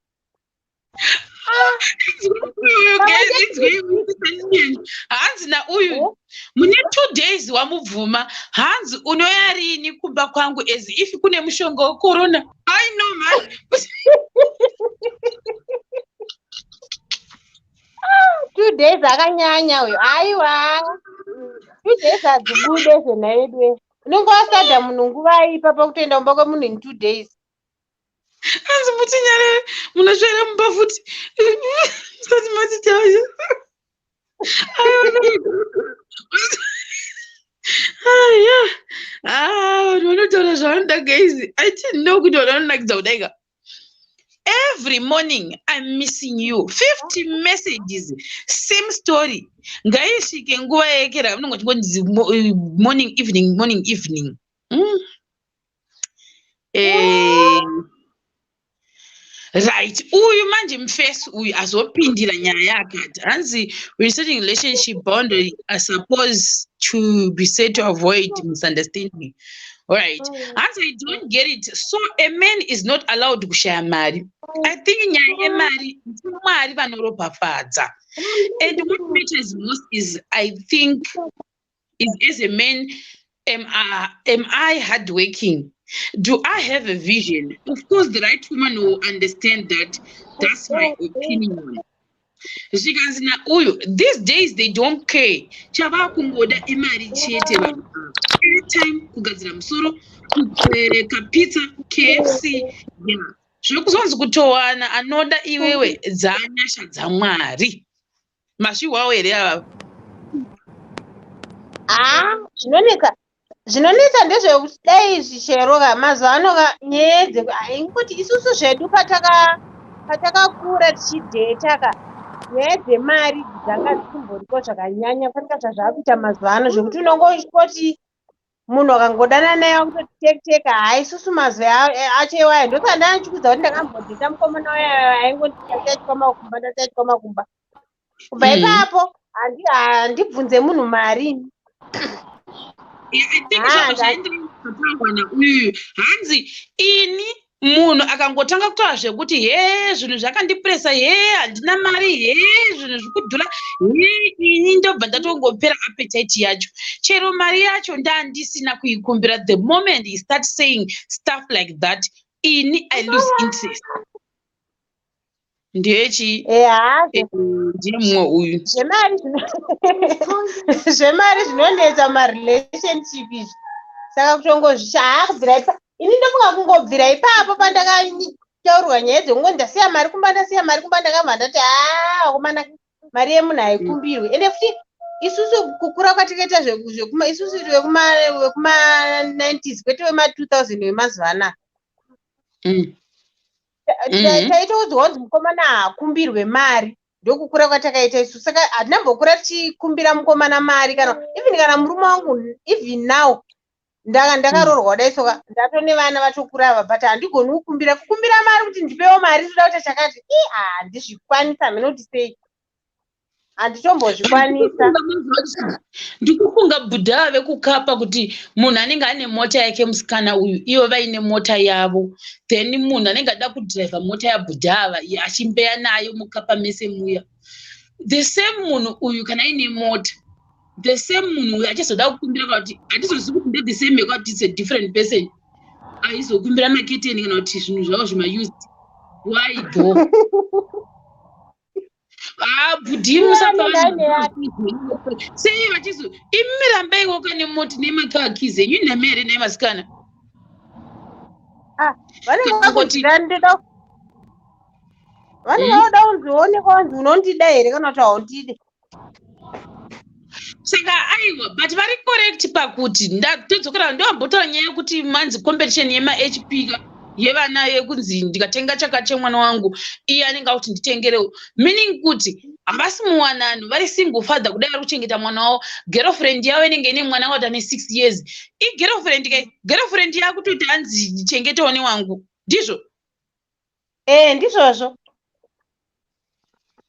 Hanzi nauyu mune 2 days wamubvuma, hanzi unoya rini kumba kwangu, as if kune mushonga wecorona. I know, man. 2 days akanyanya uyo. Aiwa, 2 days hadzibude zvena yedu. Unenge wasada munhu nguvai ipapa kutoenda kumba kwemunhu in 2 days? Hanzi mutinyarare, munotsvaira mumba futi musati mati tauya. Aya, ah, vanhu vanotaura zvavanoda, guys. I didn't know kuti vanhu vanonakidza kudaika. Every morning I'm missing you, 50 messages, same story. Ngaisvike nguva yekera unonge uchingonzi morning, evening, morning, evening. Right, uyu manje mufesi uyu azopindira nyaya yakati hanzi resetting relationship boundary are supposed to be said to avoid misunderstanding. Alright, hanzi I don't get it. So a man is not allowed kushaya mari? I think nyaya yemari, Mwari vanoropafadza, and what matters most is, I think, is as a man, am I hardworking? Do I have a vision? Of course the right woman will understand that. That's my opinion. Zvikanzi nauyu, these days they don't care, chavakungoda imari chete vanhu ava. Airtime, kugadzira musoro, kapizza, KFC. Yeah, zvekuzonzi kutowana anoda iwewe dzanyasha dzaMwari. Mazvihwawo here ava? Ah, zvinonetsa, zvinonetsa ndezvekuti dai zvicheroka mazuva ano ka nyaya ingoti isusu zvedu patakakura tichidheta ka, nyaya dzemari dzanga dzisimboriko zvakanyanya fanika zvazvakuita mazuva ano, zvekuti unongoti munhu akangodana naye wakutoti tekiteka. Hai, isusu mazuva acho iwayo, ndosaka ndanichikudza kuti ndakambodheta mukomana wayo aingoti ndasiya makumba, ndasiya makumba. Kubva ipapo handibvunze munhu mari. Yeah, I think zvaenderana nauyu. Hanzi ini munhu akangotanga kutaura zvekuti he, zvinhu zvakandipresa, he, handina mari, he, zvinhu zvikudhura, he, ini ndobva ndatongopera appetite yacho. Chero mari yacho ndandisina kuikumbira, the moment he start saying stuff like that, ini I lose interest. Ndechi ndiye mumwe uyu. Zvemari zvinonetsa marelationship izvi, saka kutongozvisha haa kubvira ipa, ini ndofunga kungobvira ipapo pandakataurwa nyaya dzekungo ndasiya mari kumba, ndasiya mari kumba, ndakabva ndati haa, vakomana, mari yemunhu haikumbirwi. Ende futi isusu kukura kwatakaita zvekuma isusu vekuma90s, kwete vema2000 vemazuva anaya, taitoudzwa kunzi mukomana haakumbirwe mari. Ndokukura kwatakaita isu, saka hatinambokura tichikumbira mukomana mari, kana even kana murume wangu. Even now ndakaroorwa kudai soka, ndatone vana vatokura ava, but handigoni kukumbira mari kuti ndipewo mari, toda kuita chakati. I handizvikwanisa, hamene kuti sei handitombozvikwanisa. Ndikufunga bhudha vekukapa kuti munhu anenge ane mota yake, musikana uyu, ivo vaine mota yavo, then munhu anenge ada kudhiraivha mota yabhudha ava achimbeya nayo mukapa mese muya. The same munhu uyu kana aine mota, the same munhu uyu achizoda kukumbira, kana kuti hatizozivi kuti nde the same yekuti it's a different person, aizokumbira maketeni kana kuti zvinhu zvavo zvimaused. Why though? Ah, bhudhi, musapa sei vachizo imi mirambaiwo kane moti nemakakizi enyu nhema here naye masikana? Ah, vanenge vakuti vanenge vauda kunzi onekwa kunzi unondida here kana kuti haundide. Saka aiwa, but vari correct pakuti ndatodzokera ndoambotaura nyaya yekuti manzi competition yemaHP ka, yevana, yekunzi ndikatenga chakati chemwana wangu, iye anenge akuti nditengerewo, meaning kuti havasi muwanano, vari single father. Kudai vari kuchengeta mwana wavo, girlfriend yavo inenge ine mwana wati ane 6 years, igirlfriend kai, girlfriend yakutoti hanzi chengetewo newangu, ndizvo. Eh, ndizvozvo.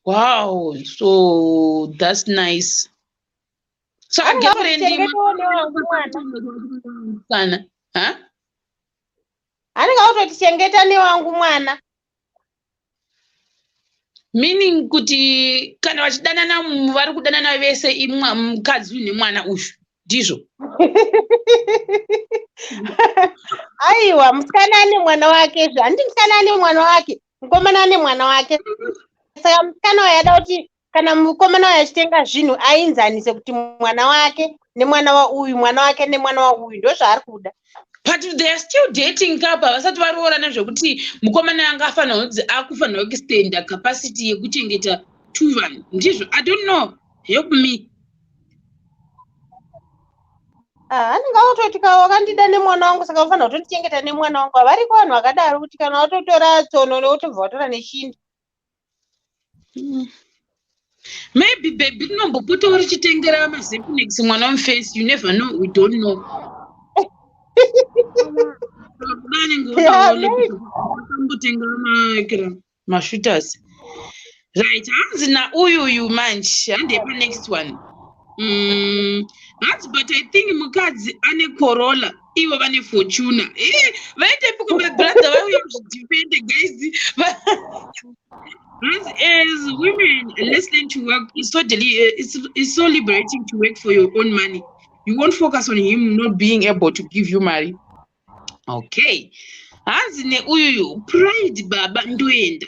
Wow, so that's nice. Saka Anenge girlfriend akutochengetawo newangu mwana. Kana, ha? Anenge akutotichengeta newangu mwana. Meaning kuti kana vachidanana, vari kudanana vese, imwa mukadzi uyu nemwana uyu, ndizvo? Aiwa, musikana ane mwana wake zve. Handiti musikana ane mwana wake, mukomana ane mwana wake. Saka musikana uyu ada kuti kana mukomana uyu achitenga zvinhu ainzanise kuti mwana wake nemwana wauyu, mwana wake nemwana wauyu, ndozvaari kuda. But they are still dating kapa, vasati varoorana, zvekuti mukomana anga afanira kunzi akufanira kuextenda capacity yekuchengeta two vanhu, ndizvo? I don't know, help me. Ah, anenge akutoti ka wakandida nemwana wangu, saka unofanira kutondichengeta nemwana wangu. Havariko vanhu vakadaro kuti kana watotora tsono wotobva watora neshinda? Maybe baby rinombopotawo richitengera maZepinex mwana wemufesi. You never know, we don't know. Kuda anenge Yeah, maybe. akambotenga mashooters, right? Hanzi nauyuyu manje, handei panext one. Hanzi, but I think mukadzi ane Corolla, ivo vane Fortuner. Vaitepi my brother vauya kuzvidefende, guys. Hanzi, as women, let's learn to work. It's so liberating to work for your own money. You won't focus on him not being able to give you money. Okay, hanzi neuyuyu pride baba ndoenda.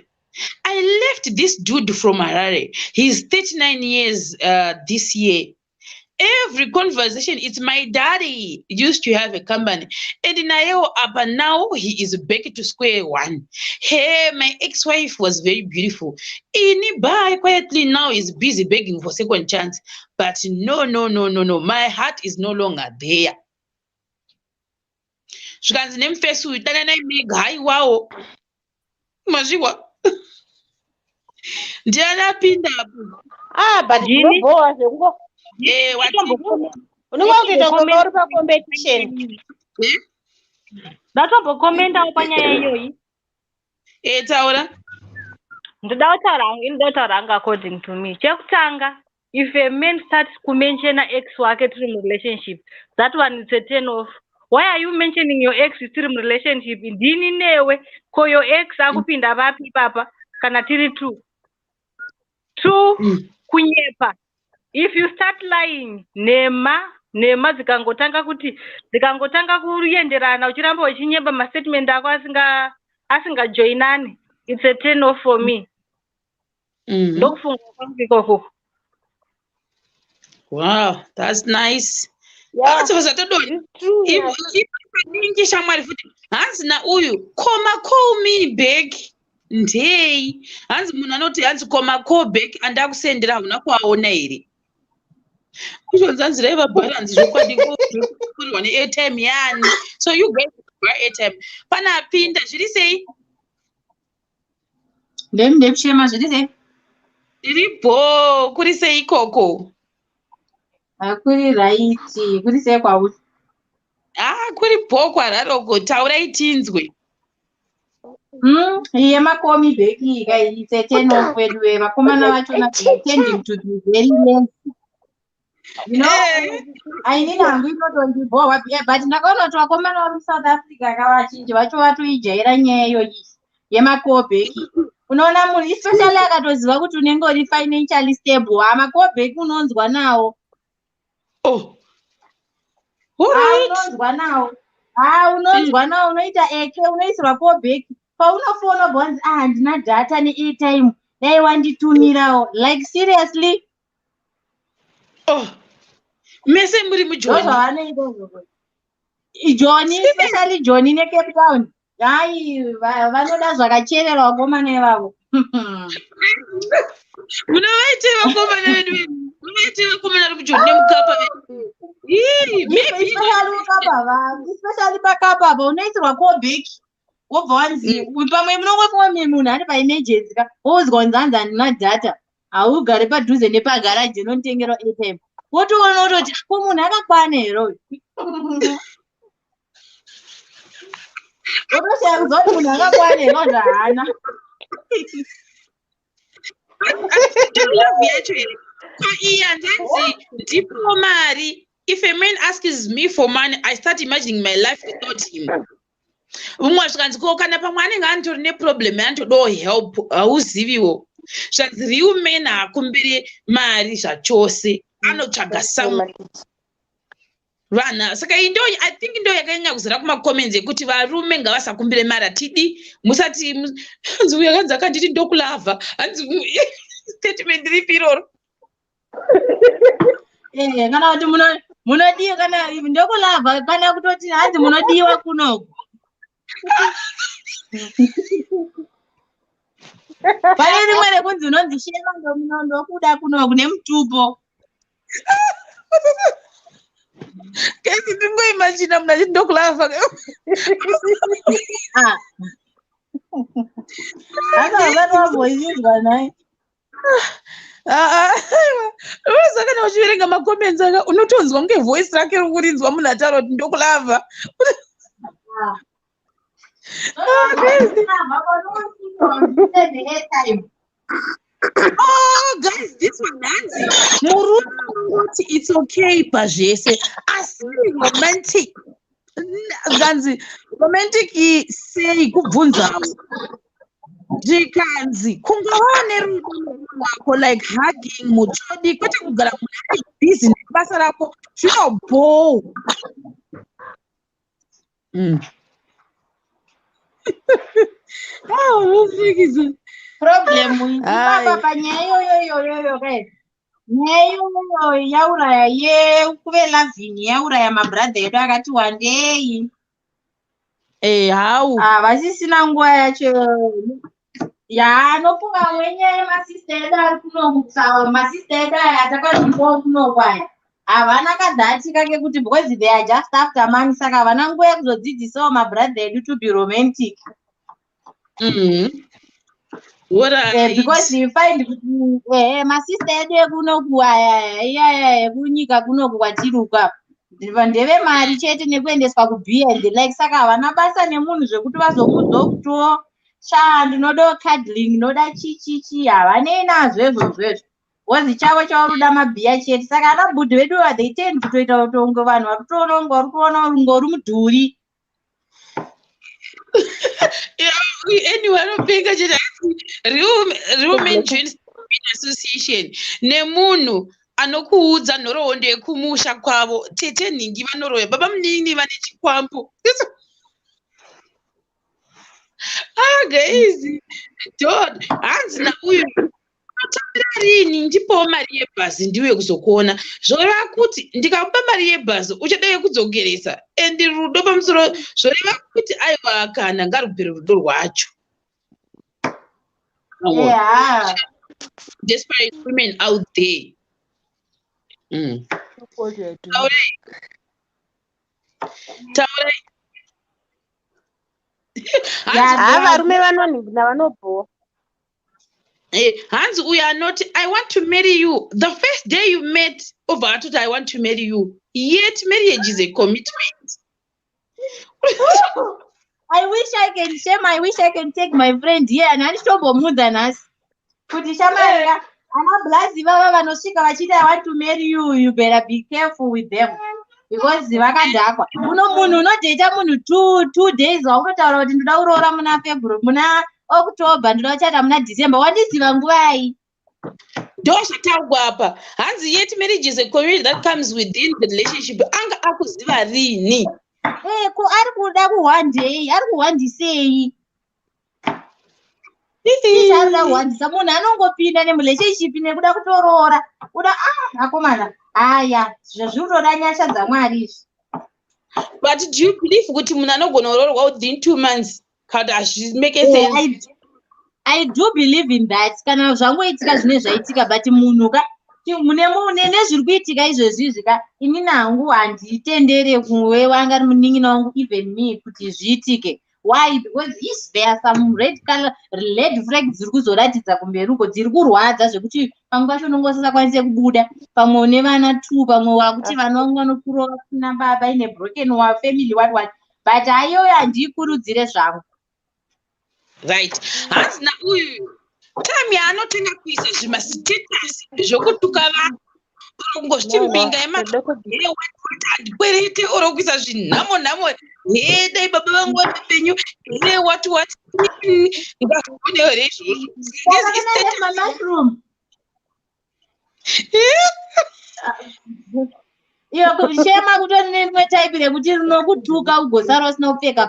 I left this dude from Harare. He's 39 years this year. Every conversation, it's my daddy used to have a company. And nayewo apa now he is back to square one. Hey, my ex-wife was very beautiful. Ini bye quietly, now is busy begging for second chance. But no, no, no, no, no. My heart is no longer there. Zvikanzi nemufesi uyu, dananai mega, haiwawo. Mazviwa. Ndiani apinda apo? Ah, but Ndini. zvinobhowa zvekungo Wati unenge wakutoita kunge uri pacompetition. Eh? Ndatombokomendawo panyaya iyoyi. Taura. Ndoda kutaura hangu, ini ndoda kutaura hangu according to me. Chekutanga, if a man starts kumentiona ex wake tiri murelationship, that one is a turn off. Why are you mentioning your ex tiri murelationship? Ndini newe, ko your ex akupinda vapi ipapa kana tiri two? Two, kunyepa. If you start lying, nhema, nhema dzikangotanga kuti dzikangotanga kuenderana, uchiramba uchinyeba, mastatement ako asinga asingajoinani, it's a turn off for me. Ndokufunga kwangu ikoko. Wow, that's nice. Yeah, Vasatodoni. it's true. Yeah. Ipaningi shamwari futi. Hanzi nauyu, koma call me back. Ndei. Hanzi munhu anoti hanzi koma call back andakusendera hauna kuaona here? Kuzonzi hanzi raiva balance zvokwadi kurirwa neairtime yani. So you guys buy airtime. Pana apinda, zviri sei? Ndemndepshema, zviri sei? Ndiri bho, kuri sei ikoko? Ah, kuri right, kuri sei kwauri? Ah, kuri bho kwararoko, taurai tinzwe. Iye macall me back ka, it's a turn off wedu. Vakomana vachona, they are tending to be very lazy. Ainini hangu inotondibhowa, but ndakaona kuti vakomana vari muSouth Africa ka, vazhinji vacho vatoijaira nyaya iyoyi yemacall back. Unoona munhu, especially akatoziva kuti unenge uri financially stable, hamacall back unonzwa nawo. Oh. Ah, Alright. unonzwa nawo, ha, unonzwa nawo, unoita eke unoisirwa callback, paunofona ubva wanzi, "Ah, handina data neairtime, dai wanditumirawo." Like, seriously? Oh. Mese muri muJoni. Ndozvavanoita izvozvo Joni, especially Joni neCape Town. Hai, vanoda zvakacherera vakomana ivavo. Munovaitei vakomana vedu? Munovaitei vakomana vari kuJoni nemuKapa vedu? Ii, maybe Especially muKapa, especially paKapa apa, unoisirwa callback, wobva wanzi pamwe munongofunga munhu ari paemergency ka, woudzwa kunzi hanzi handina data, haugari padhuze nepagaraji unonditengerawo airtime? Wotoona wototi, "Ko munhu akakwana here uyu?" Unoshaya kuziva kuti munhu akakwana here kana haana. Love yacho here? Ko iyi hanzanzi, "Ndipo mari. If a man asks me for money, I start imagining my life without him." Mumwe zvikanzi, ko kana pamwe anenge anitori neproblem yaanotodawo help, hauziviwo. Zvanzi, real man haakumbiri mari zvachose, anotsvaga some vana. Saka iyi ndo, I think, ndo yakanyanya kuzara kumacomments ekuti varume ngavasakumbire mari. Hatidi musati hanzi uyu akanzi akanditi ndokulavha. Hanzi statement ripi iroro? Eh, kana kuti munodiwa, kana ndokulavha, kana kutoti hanzi munodiwa kunoku. Pane rimwe rekunzi unonzi shema ndokuda kunoku nemutupo. Kesi ndingoimachina munhu achiti ndokulavha. Ah. Haka havati wamboizvizwa nhai? Unoziva kana uchiverenga macomments aka, unotonzwa kunge voice rake rikurinzwa munhu ataura kuti ndokulavha. Ah, guys. Oh, guys, this one, hanzi murume angoti it's okay pazvese, asi romantic, zvanzi romantic sei? Kubvunzawo zvikanzi kungavawo nerudo nemunhu wako, like hugging, mutsvodi, kwete kugara munhu ari busy nebasa rako, zvinobhowa. Ah, unofikisa. Problem ipapa panyaya iyoyo iyoyoyo kai, nyaya iyoyo yauraya yekuve loving, yauraya mabrother edu akati wandei. Eh, how? Ah, vasisina nguva yacho yaanofunga mwenyaya yemasista edu ari kunoku. Kusawa masista edu aya atakazvipowo kunoku aya, havana kadhati kake kuti because they are just after money, saka havana nguva yekuzodzidzisawo mabrother edu to be romantic. Alright. Because you find kuti masista edu ekunoku aya, iyaya ekunyika kunoku kwatiri uku apa, ndeve mari chete nekuendeswa kubhiya and the like, saka havana basa nemunhu zvekuti vazomuudzawo kutiwo sha, ndinodawo cuddling, ndinoda chichichi, havanei nazvo izvozvo izvo, because chavo chavaruda mabhiya chete. Saka ana bhudhi vedu ava, they tend kutoita kuti unge vanhu vari kutoona unge vari kuona unge uri mudhuri. Yeah, anyway, anopenga chete. Hanzi, real men join association nemunhu anokuudza nhoroondo yekumusha kwavo, tete nhingi vanoroya, baba munini vane chikwambo. Ah, guys, god, hanzi nauyu unotambira rini? Ndipowo mari yebhazi ndiuye kuzokuona. Zvoreva kuti ndikamupa mari yebhazi, uchada yekudzokeresa and rudo pamusoro. Zvoreva kuti aiwa, kana ngarubvire rudo rwacho. Desperate women out there. Taurai, taurai. Ha, varume vanonhingina, vanobhowa. Eh, hanzi uyu anoti, "I want to marry you," the first day you met obva atoti, "I want to marry you." Yet marriage is a commitment. I wish I can shame. I wish I can take my friend here and handitombomuudza nhasi kuti shamarika, ana blazi vava vanosvika vachiti, "I want to marry you," you better be careful with them because vakadhakwa. Uno munhu unodheta munhu 2 days, wakutotaura kuti ndoda kuroora muna February, muna October, ndoda kuchata muna December. Wandiziva nguvai? Ndo zvataurwa apa. Hanzi, yet marriage is a community that comes within the relationship. Anga akuziva rini? Eh, ko ari kuda kuhwandei? Ari kuhwandisei? Chii chaarida kuhwandisa? Munhu anongopinda nemurelationship nekuda kutoroora kuda. Ah, akomana, aya zviri kutoda nyasha dzaMwari izvi. But do you believe kuti munhu anogona kuroorwa within 2 months? Kana hazvimake sense? I do believe in that kana zvangoitika zvine zvaitika, but munhu ka mune nezviri kuitika izvezvi izvi ka, inini hangu handitendere kuve wanga ari munin'ina wangu, even me, kuti zviitike. Why? Because is there are some red color, red flag dziri kuzoratidza kumberi uko dziri kurwadza zvekuti pamwe pacho unonge usisakwanise kubuda. Pamwe une vana two, pamwe wakuti vana vangu vanokurova kuna baba ine broken wa family, what what. But haiyoyo handiikurudzire zvangu. Right, hanzi nauyu time yaanotenga kuisa zvimastatus zvokutuka vanhu or kungozviti mbinga yemawati handikwerete or kuisa zvinhamo nhamo, he dai baba vangu vari vapenyu, he what what, ngazvionewo here izvozvo? Mamushroom iyo kushema kutori nerimwe type rekuti rinokutuka ugosara usina kupfeka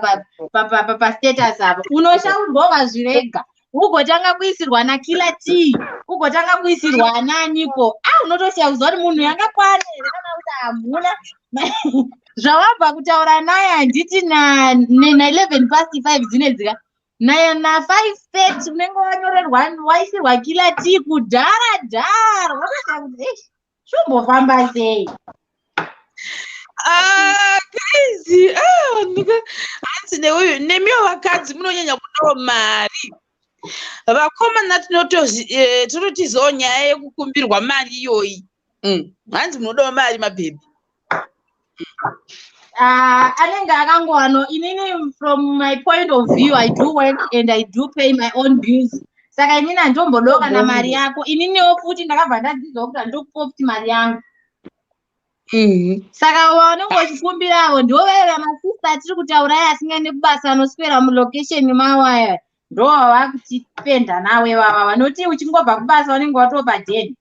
pastatus apa. Unoshaurwa ukazvirega, ugotanga kuisirwa nakila t, ugotanga kuisirwa ananiko. A unotoshiya kuziva kuti munhu yangakwana here kana kuti hamuna zvawabva kutaura naye. Handiti na11 past 5 dzinedzika na 5:30 unenge wanyorerwa, waisirwa kila t kudhara dhara. Watoshiya kuti eish, zvombofamba sei? Ah, guys, ah, hanzi neuyu, nemiwo vakadzi munonyanya kudawo mari. Vakomana tinotizawo nyaya yekukumbirwa mari iyoyi. Hanzi munodawo mari, mabhebhi. Anenge akangowano. Inini, from my point of view, I do work and I do pay my own bills, saka inini handombodawo kana mari yako. Ininiwo futi ndakabva ndadzidzawo kuti handokupa futi mari yangu. Saka vanenge vachikumbirawo ndo vaiva masista atiri kutaurai, asingaendi kubasa, anoswera mulocation mavo. Aya ndo vavakutipenda nawe vava vanoti uchingobva kubasa vanenge watopa dheni.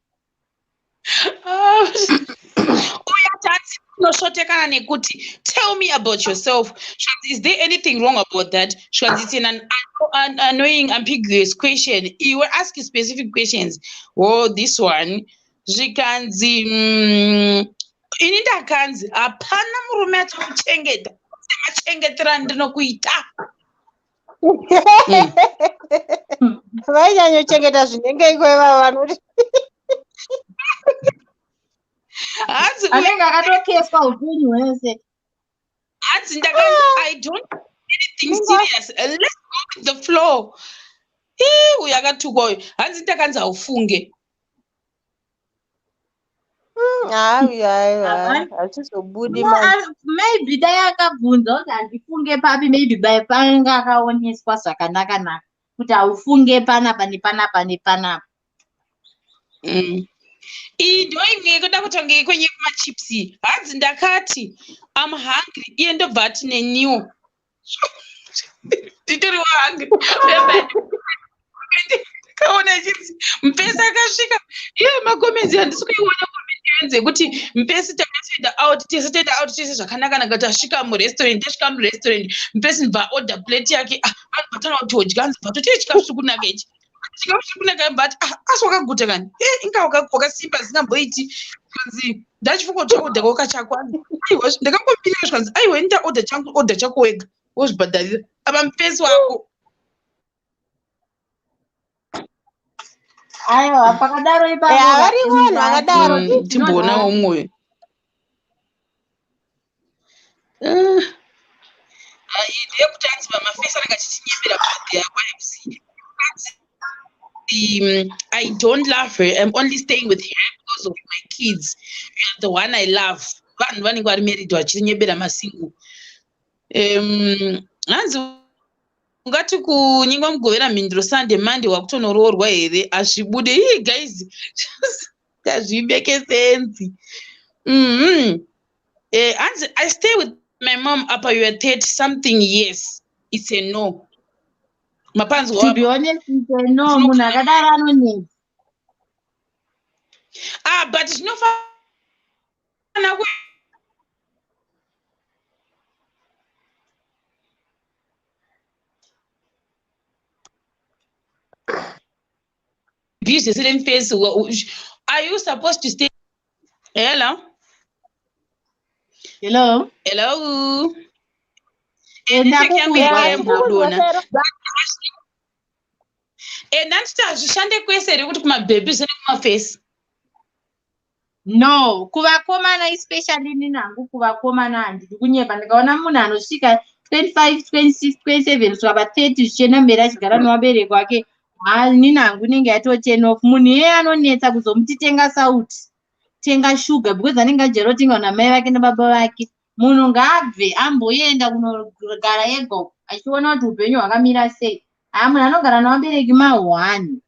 Uya tanzi unosvotekana nekuti "Tell me about yourself." Zvanzi, "Is there anything wrong about that?" Zvanzi, "It's an annoying ambiguous question. Iwe ask specific questions." Oh, this one, zvikanzi, ini ndakanzi hapana murume achakuchengeta semachengetero andinokuita. Vainyanyochengeta zvinenge iko ivavo vanoti. Hanzi anenge akatokeswa upenyu hwese. Hanzi ndakanzi, "I don't anything serious, let's go with the flow." Ii, uyu akatukwa uyu. Hanzi ndakanzi haufunge. Hayi hayi, hazvizobudi manje. Maybe dai akabvunza kuti handifunge papi, maybe bai paange akaoneswa zvakanaka naka kuti haufunge panapa nepanapa nepanapa. Iyi ndo imwe yekuda kutonge kwenye kumachips. Hanzi ndakati, "Am hungry," iye ndobva ati, "Neniwo nditoriwo hungry." Ndakaona ichinzi mupesi akasvika iye macomments, handisi kuiona comment yenzi yekuti mupesi takatoenda out tese, toenda out tese zvakanaka-naka. Tasvika murestaurant, tasvika murestaurant, mupesi ndibva order plate yake. Ah, vanhu vatanga kutodya. Hanzi bva toti chikafu chiri kunaka ichi, chikafu chiri kunaka. But ah, asi wakaguta kani? E, inga wakasimba zingamboiti. Zvikanzi, ndachifunga kuti chaorder koka chako. Aiwa, ndakangomira. Zvikanzi, aiwa, enda order changu, order chako wega wozvibhadharira. Apa mupesi wako. Aiwa, pakadaro ipapo. Variko vanhu vakadaro. Timboonawo mumwe. Iyi ndeyekuti hanzi pamafesi anenge achichinyembera their wives. Hanzi, "I don't love her. I'm only staying with her because of my kids. You are the one I love." Vanhu vanenge vari married vachinyebera masingle. Hanzi ungati kunyingwa Mugovera, mhinduro Sunday, Monday wakutonoroorwa here? Hazvibude. Ii guys, hazvimake sense. Hanzi, "I stay with my mom," apa you are 30 something years. It's a no. Mapanzwa? To be honest, it's a no. Munhu akadaro anonetsa. Ah, but zvinofana ku business remufesi. Are you supposed to stay? Hello? Hello. Hello. Network yangu Ndakukunzwa. yaimbodona. Ndanditi hazvishande kwese here kuti kumabhebhi zvene kumafesi? No, kuvakomana especially, inini hangu kuvakomana handidi kunyepa. Ndikaona munhu anosvika 25, 26, 27 kusvika pa30 zvichienda mberi achigara nevabereki vake, ha, inini hangu inenge yato turn off. Munhu iyeye anonetsa kuzomuti tenga sauti, tenga shuga, because anenge ajaira kutenga namai vake nababa vake. Munhu ngaabve amboenda kunogara ega uko achiona kuti upenyu hwakamira sei. Haa munhu anogara nevabereki mahwani.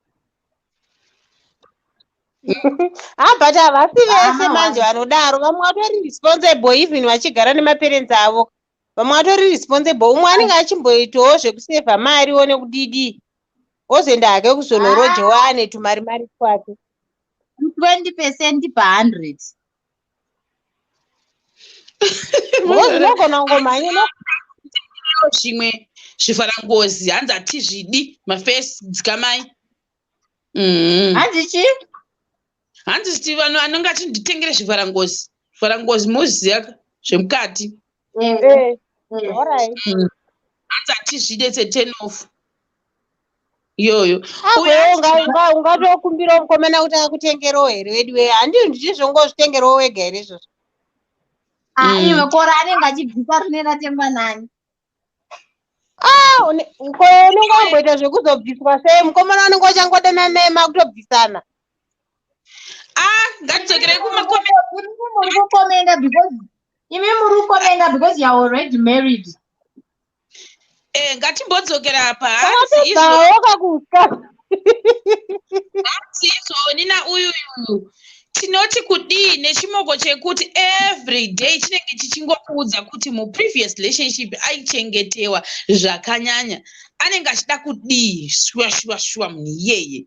Ah, but havasi vese Ah, manje vanodaro. Vamwe vatori responsible even vachigara nemaparents avo. Vamwe vatori responsible. Umwe anenge achimboitawo zvekusevha mariwo nekudidi. Ozoenda hake kuzonorojewa ane tumari mari twake. 20% pa100. Because unogona kungomhanya Zvimwe zvivharangozi hanzi hatizvidi mafesi dzikamai. Hanzi chii? Hanzi sti vanhu anenge achinditengere zvivharangozi. Zvivharangozi moziva zvemukati. Alright. Hanzi hatizvide, it's a turn off iyoyo. Ungatokumbirawo mukomana kuti akutengerewo here wedu wee? Handii ndichizvongozvitengerewo wega here izvozvo? Ah, iwe kora anenge achibvisa rine ratengwa nani? Ah, ko unenge wamboita zvekuzobviswa sei? Mukomana unenge uchangodana naye makutobvisana. Ah, ngatidzokerei kumakomenti. Muri kukomenda because imi muri kukomenda because you are already married. Eh, ngatimbodzokera apa. Hanzi izvo Takatobvawo kakutya. Hanzi izvo nina uyu uyu tinoti kudii nechimoko chekuti every day chinenge chichingokuudza kuti muprevious relationship aichengetewa zvakanyanya, anenge achida kudii shuwa shuwa shuwa munhu iyeye?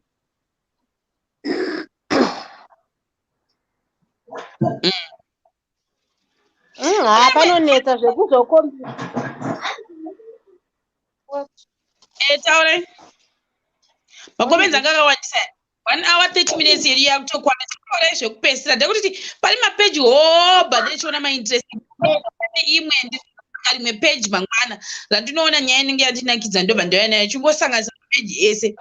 Haa, panonetsa zvekuzokombi. Taurai makomenzi anga akawandisa. 1 hour 30 minutes yedu yakutokwana. Taurai zvekupedzisira ndekuti pane mapeji hobha ndichiona mainterest. Pane imwe ndika rimwe peji mangwana randinoona nyaya inenge yandinakidza, ndobva ndauya nayo chingosanganisa mapeji ese.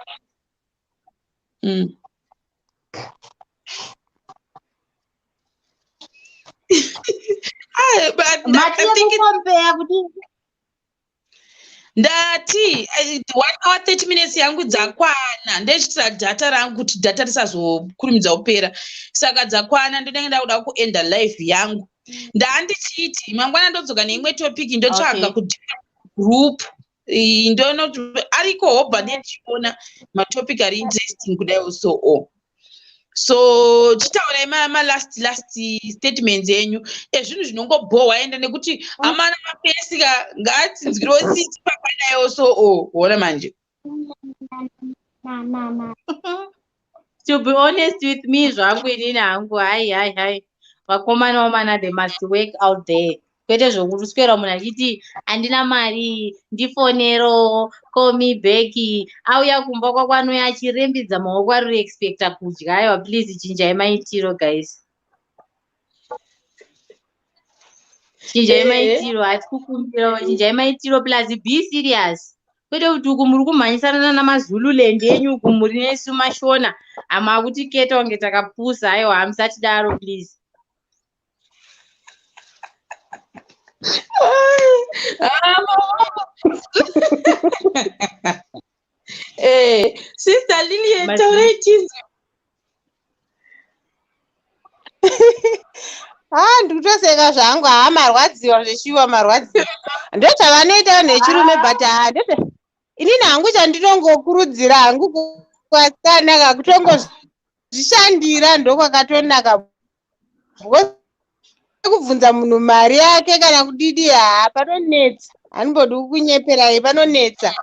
Ah, but I Mati think yekukompeya kuti ndati 1 hour 30 minutes yangu dzakwana. Ndechitira data rangu kuti data risazokurumidza kupera, saka dzakwana. Ndinenge ndakuda kuenda live yangu. Ndandichiti mangwana ndodzoka neimwe topic, ndotsvaga ku group. Ndonoti ariko hobha ndichiona matopic ari interesting kudai. So o so chitaurai ma last statements enyu ezvinhu zvinongobhohwa. Enda nekuti amana mapesi ka ngaatsinzwirewo tsitsi pakadaiwo. So o hona manje. To be honest with me zvangu, inini hangu, hai hai hai, vakomana vamana, they must work out there, kwete zvokuswera munhu achiti handina mari, ndifonero, call me back. Auya kumba kwako, anouya achirembedza maoko, ari kuexpecta kudya. Aiwa, please chinjai maitiro guys, chinjai maitiro. Hati kukumbirawo, chinjai maitiro. Plus be serious, kwete kuti uku muri kumhanyisana namaZululand enyu, uku muri nesu mashona hamakuti keta kunge takapusa. Aiwa, hamusatidaro please. Ah, Sister Lilian, taurai chinzwi. Ah, ndikutoseka zvangu. Haa, marwadziwa zveshuwa, marwadziwa. Ndozvavanoita vanhu vechirume, but haa, inini hangu chandinongokurudzira hangu kuvasikana, kutongozvishandira ndokwakatonaka, because kubvunza munhu mari yake kana kudidi, haa, panonetsa. Handimbodi kukunyeperai, panonetsa.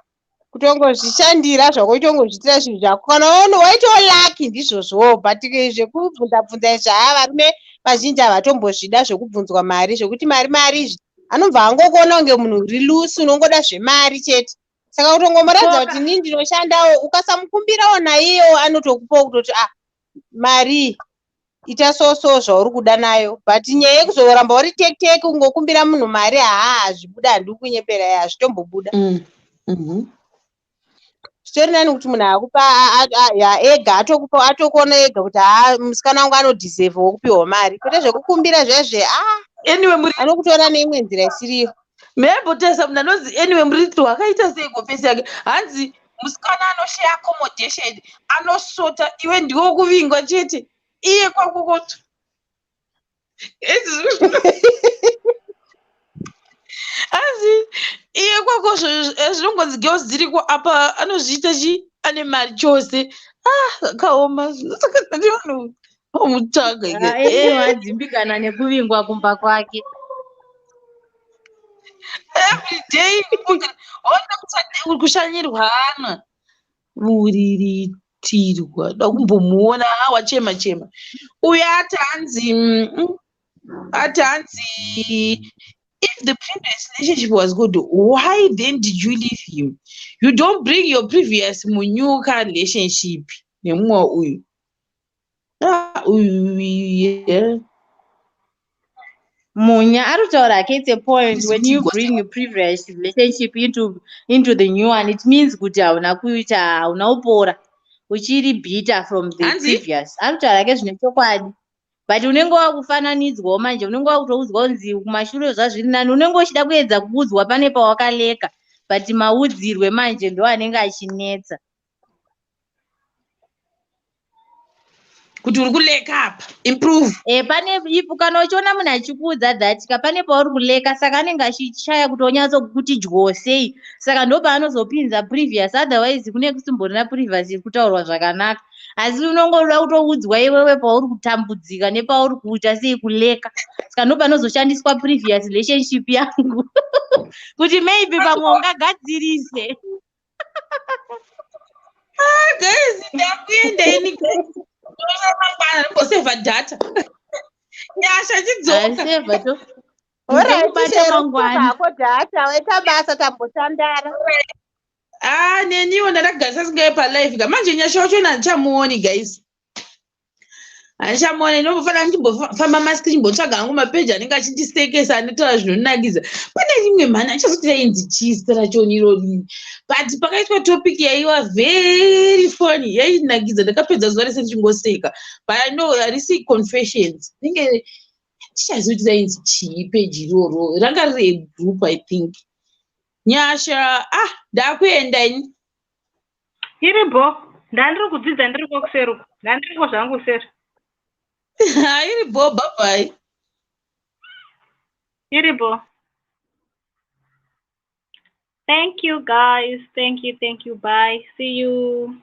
Kutongozvishandira zvako, uchitongozviitira zvinhu zvako, kana waitawo lucky, ndizvozvowo. But zvekubvunza bvunza izvi, haa, varume vazhinji havatombozvida zvekubvunzwa mari, zvekuti mari mari izvi. Anobva angokuona kunge munhu uri loose, unongoda zvemari chete. Saka kutongomuratidza kuti inini ndinoshandawo, ukasamukumbirawo naiyewo anotokupawo, kutoti ah, mari ita so so zvauri kuda nayo. But nyaya yekuzoramba uri tek tek kungokumbira munhu mari, haa, hazvibuda. Handiri kunyeperai, hazvitombobuda. Zvitori nani kuti munhu akupa ya ega, atokupa, atokuona ega kuti haa, musikana wangu anodeservewo kupiwa mari, kwete zvekukumbira zvezve. Ah, Anyway, muri anokutora neimwe nzira isiriyo. Maimbotesa munhu anonzi anyway muridzi wakaita sei kofesi yake. Hanzi musikana anoshare accommodation anosota, iwe ndiwo kuvingwa chete, iye kwakokoto. Ikoko zvinongonzi girls dziriko apa anozviita chi ane mari chose. Ah, zvakaoma. Saka vanhu vamutsvaga. Ah, adzimbikana nekuvingwa kumba kwake. Every day ona uri kushanyirwa hana muriritirwa da kumbomuona wachema chema uyu ati hanzi ati hanzi, "If the previous relationship was good, why then did you leave him? You don't bring your previous munew relationship." Nemumwe uyu. Ah, uyu, yeah. Munya ari kutaura hake, it's a point. When you bring your previous relationship into the new one, it means kuti hauna kuita, hauna kupora, uchiri bitter from the Hanzi? previous. Ari kutaura hake zvine chokwadi, but unenge wakufananidzwawo manje, unenge wakutoudzwa kunzi kumashure zvazviri nani. Unenge uchida kuedza kuudzwa pane pawakaleka, but maudzirwe manje ndo anenge achinetsa. Kuti uri kuleka apa, improve. E, pane if kana uchiona munhu achikuudza that ka pane pauri kuleka, saka anenge achishaya kuti onyatsokuti dyosei, saka ndo paanozopinza previous. Otherwise kune kusimborina previous iri kutaurwa zvakanaka, asi unongoda kutoudzwa iwewe pauri kutambudzika nepauri kuita sei kuleka, saka ndo panozoshandiswa previous relationship yangu kuti maybe pamwe ungagadzirise. Ah, guys, ndakuenda ini mangwana, ndimbosevha data. Nyasha, chidzoka. Asevha to. Alright, Ndokubata Shero, mangwana. hako data, waita basa, tambotandara. Ah, neniwo ndakagarisa singai palife ka manje. Nyasha wacho handichamuoni, guys, handichamuoni. Ndinofanira ndimbofamba masiki, ndimbotsvaga hangu mapeji anenge achindisekesa, anotaura zvinonakidza. Pane rimwe mhani achazoti rainzi chii zita rachoni irori, but pakaitwa topic yaiwa very funny, yainakidza, ndakapedza zuva rese ndichingoseka. But I know harisi Confessions, ringe tichazivi kuti rainzi chii peji iroro, ranga riri group, I think. Nyasha, ah, ndakuenda ini. Iri bho, ndandiri kudzidza, ndiriko kuseri uko, ndandiriko zvangu kuseri. Iri bho, bye bye. Iri bho. Thank you guys, thank you, thank you, bye, see you.